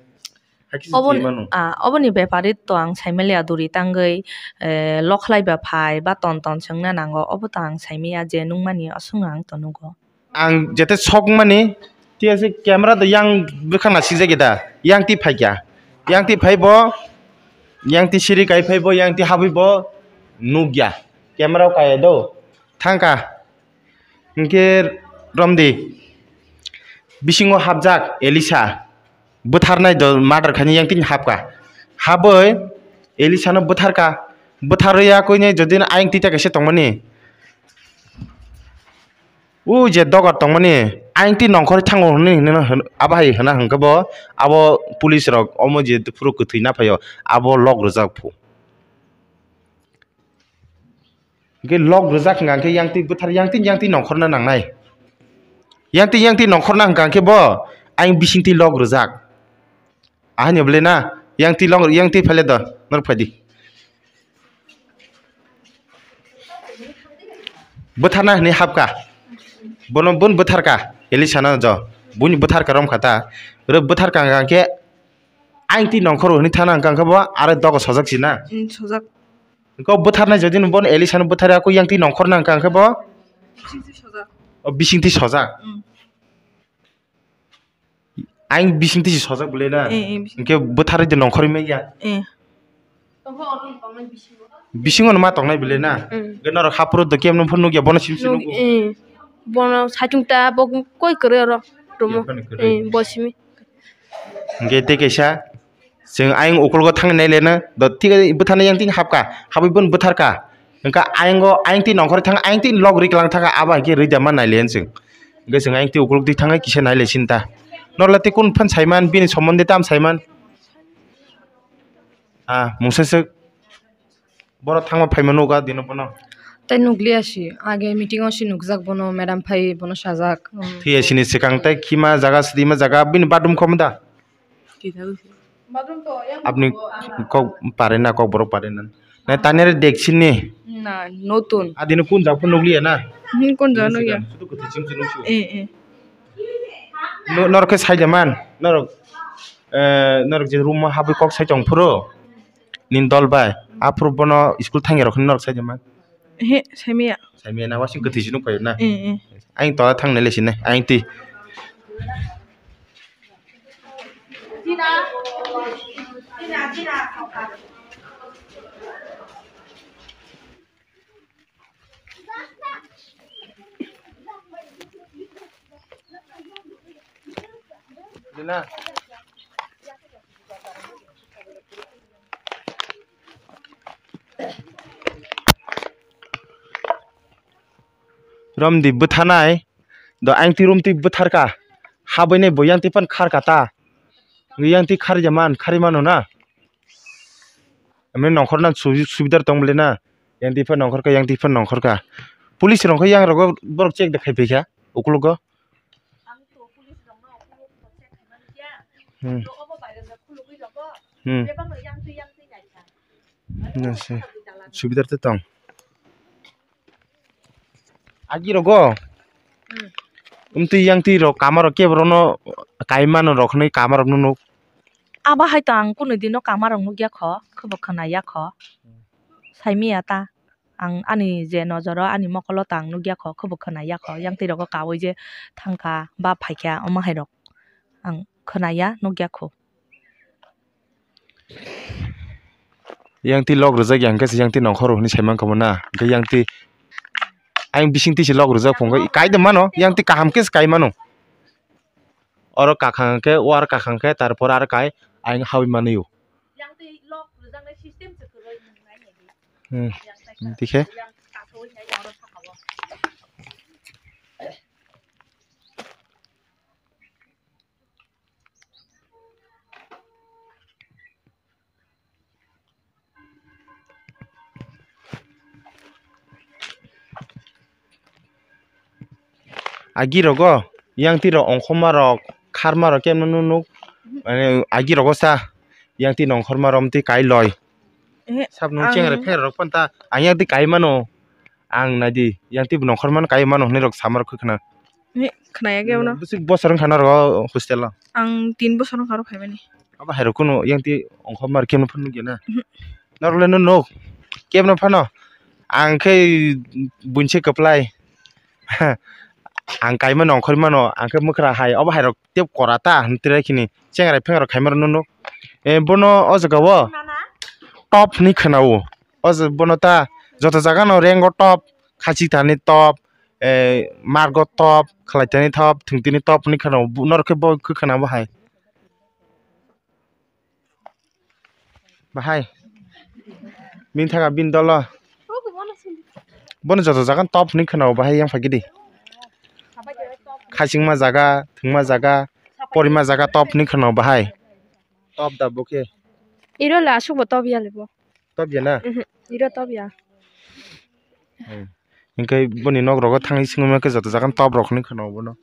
Hai khe se oboni, thwi mano. Ah, oboni bepari to ang saimaliya duri tangwi, eh, lokhlai ba phai ba ton ton swngna nango, obo to ang saimaya je nukmani aswkno ang to nugo. Ang jete sok mani, tei ase camera do yang bwkhak na sijak da, yang twi phaikya, yang twi phai bo, yang twi siri kai phai bo, yang twi habwi bo nukya, camera o kaya do, thangka, hinkhe romdi, bisingo hapjak Elisa. Bwtharnai do murder khainai yang tini hapkha. Habwi Elisano bwtharkha. Bwtharwi yakoinai jodi no ayang twi ta kaisa tongmani. O je dogar tongmani ayang twi nongkhorwi thango hwnwi hwnwi no hwn-, abo hai hwna hwnkhe bo abo police rok omo je phuru kwthwi naphaio abo lok rwjak phu. Hingke lok rijak hingka khe yang twi bwthar, yang twi, yang twi nongkhorna nangnai. Yang twi, yang twi nongkhorna hingka khe bo ayang bising twi lok rijak. Ahai ni bwle na, yang twi lok, yang twi phai le do, norok phai di. Bwtharna hinui hapkha. Bono, bono bwtharkha, Elisa no jo. Buini bwtharkha romkha ta. Oro bwtharkha hingka khe ayang twi nongkhor hinui thana hingka khe bo aro dogo sojak si na. Mm, sojak. Kok bwtharnai jodi no bono Elisa no bwthar ya, kok yang twi nongkhor nang kha khe bo? Bising twi sojak. O bising twi sojak. Mm. Ayang bising twi sojak bwle na? Eh, eh, bising. Hingke bwtharwi de nongkhorwi manya? Eh. Bisingo no ma tongnai bwle na? Mm. Hingke norok haphuru do kemno phuru nukya bono sim sim nugo? Eh. Bono saichung ta bo koi kwrwi oro. Romo. Kemphano kwrwi. Eh, bo simi. Hingke tei kaisa, chwng ayang ukulgo thang nai le na, do thik bwthar nai yang tini hapkha, habwi bono bwtharkha. Hingkha ayang o, ayang tini nongkhor thang, ayang tini log ri kwlang thangkha, abo hai khe rwi da ma nai le chwng. Hingkhe chwng ayang tini ukulgo twi thangwi kisa nai le sini ta. Norok le tei kunu phano saiman, bini sombonde tamo saiman? Ah, mungsa swk. Borok thangma phaima nukha dino bono. Tai nukliya si, age meeting o si nukjak bono, madam phai bono sajak. Thwiya sini swkang tai khima jaga, swdima jaga, bini bathroom khomo da? Kisa. Aboni kok pare na, kok borok pare na. Na tani re deksin ni. Na, notun. Adini kun jak phun nukliya na? Hmm, kun jak nukya. Sudu kwthwi chim chim nukliya. Eh, eh. No-, norok khe sai de man. Norok, eh, norok je room o habwi kok sai tong phuru. Nini dol bai. Aphuru bono school thangya rok norok sai de man. He, saimiya. Saimiya na wasing kwthwi si nukphaio na? Eh, eh. Aing tola thang nai le sini, aing twi. Dina. Romdi bwtharnai, do ayang twi romtwi bwtharka, habwi nai bo yang twi phano kharka ta, yang twi kharjak man, kharwi mano na, amni nongkhorna subi-, subidar tong bwle na, yang twi phano nongkhorka, yang twi phano nongkhorka, police rok khe yang rogo borok check de khai phaikha ukologo. Hmm. Hmm. Nase, subidar te tong. Agi rogo. Hmm. Umtwi yang twi rok kama rok kebo rono kai mano rok hwnwi kama rok no nuk. Abo hai to ang kunu dino kama rok nukya kho, khe bo khna ya kho. Saimiya ta. Ang ani je nojoro ani mokolo ta ang nukya kho, khe bo khna ya kho. Yang twi rogo kaui je thangkha ba phaikha omo hai rok ang khna ya nukya kho. Yang twi lok rwjak ya hwnkhe se yang twi nongkhor hwnwi sai mankha bo na. Hwnkhe yang twi ayang bising twi se lok rwjak phungo kai de mano, yang twi kaham khe se kai mano. Oro kakhang khe, o aro kakhang khe, tarpor aro kai ayang hawi manwi o. Hmm. Dikhe. Agi rogo yang twi rok ongkhorma rok kharma rok khe nunu nuk mane agi rogo sa yang twi nongkhorma rom twi kai loi. Ehe, sab nung ang chengre pher rok panta ang yang twi kai mano ang nai di yang twi nongkhorma kai mano hwnwi rok sama rok khna. Ehe, khna ya khe bono. Bwswk bosor wngkha norok hostel o? Ang tin bosor wngkha oro phaimani. Abo hai rok kunu yang twi ongkhorma rok khe nukya na? Mhm. Norok le nuk kebo no phano ang khe bunse kwplai. Ang kaimano ongkhormano ang khe mwkhra hai obo hai rok tei kora ta hwn tre khini chengrai phengra khaima rok no nuk. Eh, bono o jaga o top hwnwi khwna o. O jaga bono ta joto jaga no rengo top, khachik thani top, eh, margo top, khlai thani top, thwng tini top hwnwi khwna o. Norok khe bo khe khwna bo hai. Bahai. Bini thaka bini dolo. Bono joto jaga top hwnwi khwna o bahai yang phai gidi. Khachingma jaga, thwngma jaga, porima jaga top hwnwi khwna o bahai. Top da bo khe. Iro le aswk bo top ya le bo. Top ya na? Mhm, iro top ya. Hmm. Hingke boni nok rogo thangwi singwi ma khe joto jaga top rok hwnwi khwna o bono.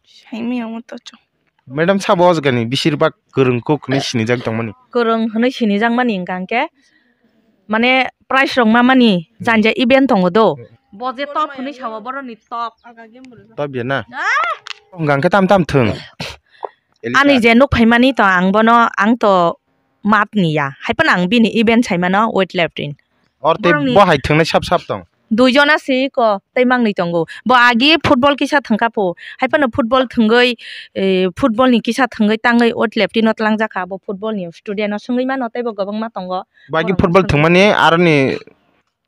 Saimiyamo to chwng. Madam sabo o jagani bisir bak kwrwng kuk hwnwi sinijak tongmani. Kwrwng hwnwi sinijakmani hwnkha hwnkhe mane price rok mamani janja event tongo do. Hmm. Bo je top hwnwi sao boroni top. Top ya na? Ah! Hwnkha hwnkhe tam tam thwng. Ani je nuk phaimani to ang bono ang to mat ni ya. Hai phano ang bini event sai mano weight lifting. Or tei borokni bo hai thwngnai sap sap tong. Dui jona si ko tei mangni tongo. Bo agi football kisa thwngkha pho. Hai phano football thwngwi, eh, football ni kisa thwngwi tangwi weight lifting no tlangjak kha. Bo football ni student no swngwi mano tei bo kwbangma tongo. Bo agi football thwngmani aroni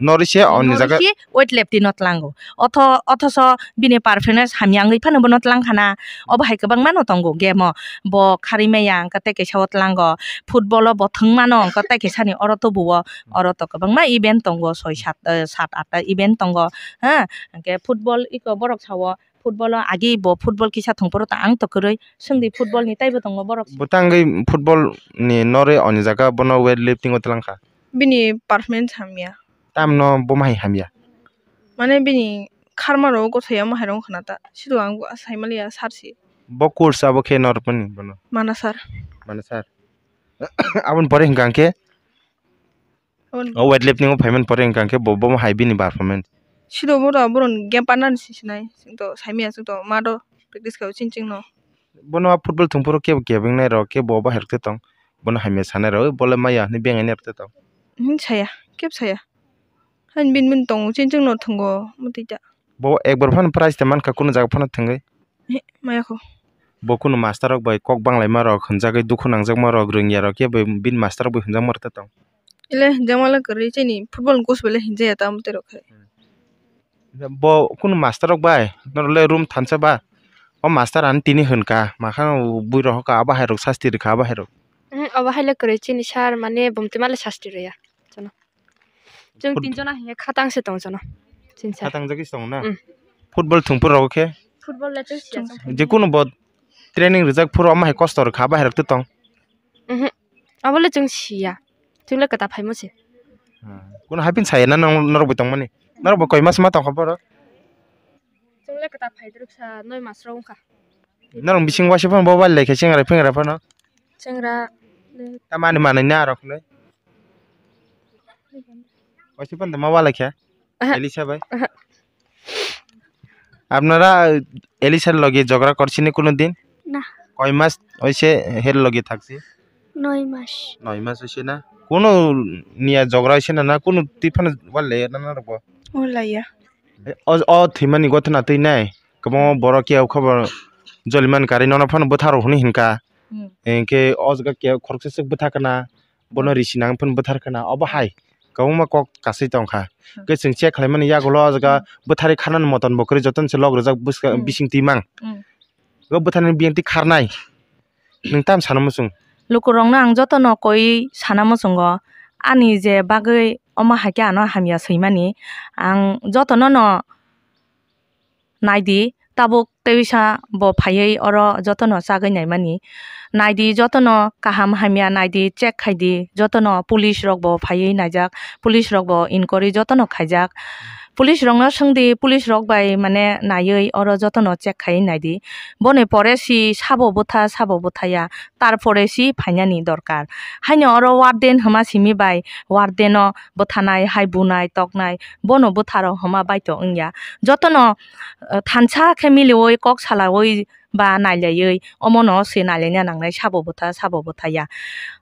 Norisi oni jaga. Norisi weight lifting no tlango. Otho, othoso bini performance hamya wngwi phano bono tlang khana. Obo hai kwbangma no tongo game o. Bo kharwi maya hwnkhe tei kaisa o tlango. Football o bo thwngmano hwnkhe tei kaisa ni oro tubuo. Oro to kwbangma event tongo, soi sat, eh, sat atta event tongo. Ha, hwnkhe football iko borok sao. Football o agi bo football kisa thwngphuru ta ang to kwrwi. Swngdi football ni taibo tongo borok. Bo tangwi football ni norwi oni jaga bono weight lifting o tlang kha. Bini performance hamya. Tamno bo mahai hamya. Mane bini kharma rok gothoya mahai rok khna ta. Sido ang bo sai maliya sir si. Bo course abo khe norpani bono. Mana sir. Mana sir. Aboni pore hwnkha hwnkhe Aboni o weightlifting o phaimani pore hwnkha hwnkhe bo, bo hai bini performance. Sido bo to borok game partner ni si sinai. Chwng to saimaya chwng to mato practice khaio chini chwngno. Bono a football thwngphuru kebo kebeng nai rok, kebo obo hai rok tong. Bono hamya sanai rok, "Oi, bole maya," hinwi bengai nai rok tong. Hmm, saya, kebo saya. Hain bin bin tongo, chini chwngno thwngo, mwtwi ta. Bo ekbar phano prize ta mankha, kunu jaga phano thwngwi. He, maya kho. Bo kunu master rok bai kok banglaima rok, hwnjagwi dukhu nangjakma rok, rwngya rok khe bai bini master rok bai hwnjakma rok ta tong. Ele hwnjakma le kwrwi, chini football ni coach bai le hwnjaya ta, mwtwi rok khe. Bo kunu master rok bai norok le room thansa ba, o master ani tini hwnka, makha bui rok hoka, abo hai rok sasti rwkha, abo hai rok. Obo hai le kwrwi, chini sir mane bumtwi ma le sasti rwya. Chwng tin jona hinkhe khatang se tong jono. Chini sir. Khatang jagwi se tongo na? Mm. Football thwngphuru rogo khe? Football le chwng siya chwng. Je kunu bo training rijak phuru omo hai kosto rwkha, bahai rok tong? Mhm. Abo le chwng siya. Chwng le kwta phaimo se. Hmm. Kunu haiphin saya na nang, norok bo tongmani? Norok bo koi mas ma tongkha borok? Chwng le kwta phai rwksa noi mas rok wngkha. Norok bising waisa phano bo wal lai khe chengra phengra phano? Chengra le. Tamani manwi na rok le? Waisa phano ma wal lai khe? Aha. Elisa bai? Aha. আপনারা এলিসার লগে ঝগড়া করছেন কোনো দিন? না। কয় মাস হইছে হের লগে থাকছে? নয় মাস। নয় মাস হইছে না? কোনো নিয়া ঝগড়া হইছে না, না কোনো তুই ফানো ওয়ালে না না রকম? ওলাইয়া। O, o thwimani gotna twi nai. Kwbangma borok khe o khobor joliman kari nono phano bwtharo hwnwi hinkha. Hmm. Hinkhe o jaga khe khoroksa swk bwtha kana, bono risi nang phano bwthar kana. Obo hai kwbangma kok kasui tongkha. Hmm. Khe chwng check khlaimani yagulo o jaga bwthari kharnani moton bo kwrwi jotono se log rwjak bwska, hmm, bising twi mang. Hmm. O bwtharni biyang twi kharnai. Nwng tam sana muchung? Lukurokno ang jotono koi sana muchungo. Ani je bagwi omo hai khe ano hamya swimani. Ang jotono no naidi, tabuk teisa bo phaiwi oro jotono chagwi naimani. Naidi jotono kaham hamya naidi, check khaidi, jotono police rok bo phaiwi naijak, police rok bo inquiry jotono khaijak. Police rokno swngdi, police rok bai mane naiwi oro jotono check khaiwi naidi. Boni pore si sabo bwtha, sabo bwthaya, tarpore si phainani dorkar. Haino oro warden hwma simi bai, warden no bwthanai, hai bunai, toknai, bono bwtharo hwma baito wngya. Jotono, eh, thansa khe miliwi kok salawi ba nailaiwi omono se nailaina nangnai sabo bwtha, sabo bwthaya.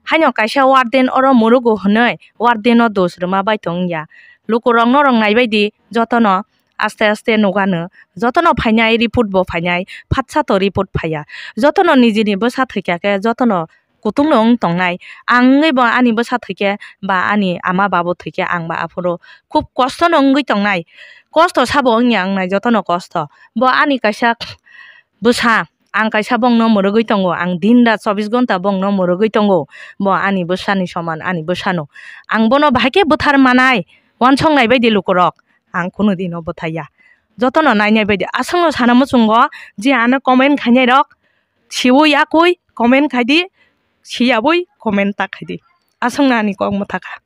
Haino kaisa warden oro murugo hwnwi warden no dos rwma baito wngya. Lukurok norok naibaidi jotono aste aste nugano, jotono phainai report bo phainai, phatsa to report phaiya. Jotono nijini bwsa thwikya khe jotono kutung no wng tongnai. Ang wngwi bo ani bwsa thwikhe ba ani ama babo thwikhe ang ba aphuru khub kosto no wngwi tongnai. Kosto sabo wngya wngnai jotono kosto. Bo ani kaisa bwsa, ang kaisa bongno mwrwgwi tongo, ang din rat chobbish ghonta bongno mwrwgwi tongo. Bo ani bwsani soman, ani bwsano. Ang bono bahai khe bwthar manai, uansuk nai baidi lukurok. Ang kunu dino bwthaiya. Jotono nainai baidi. Aswkno sana muchungo je ano comment khainai rok. Siwi yakwi comment khai di, siyabwi comment ta khai di. Aswkno ani kok mwthakha.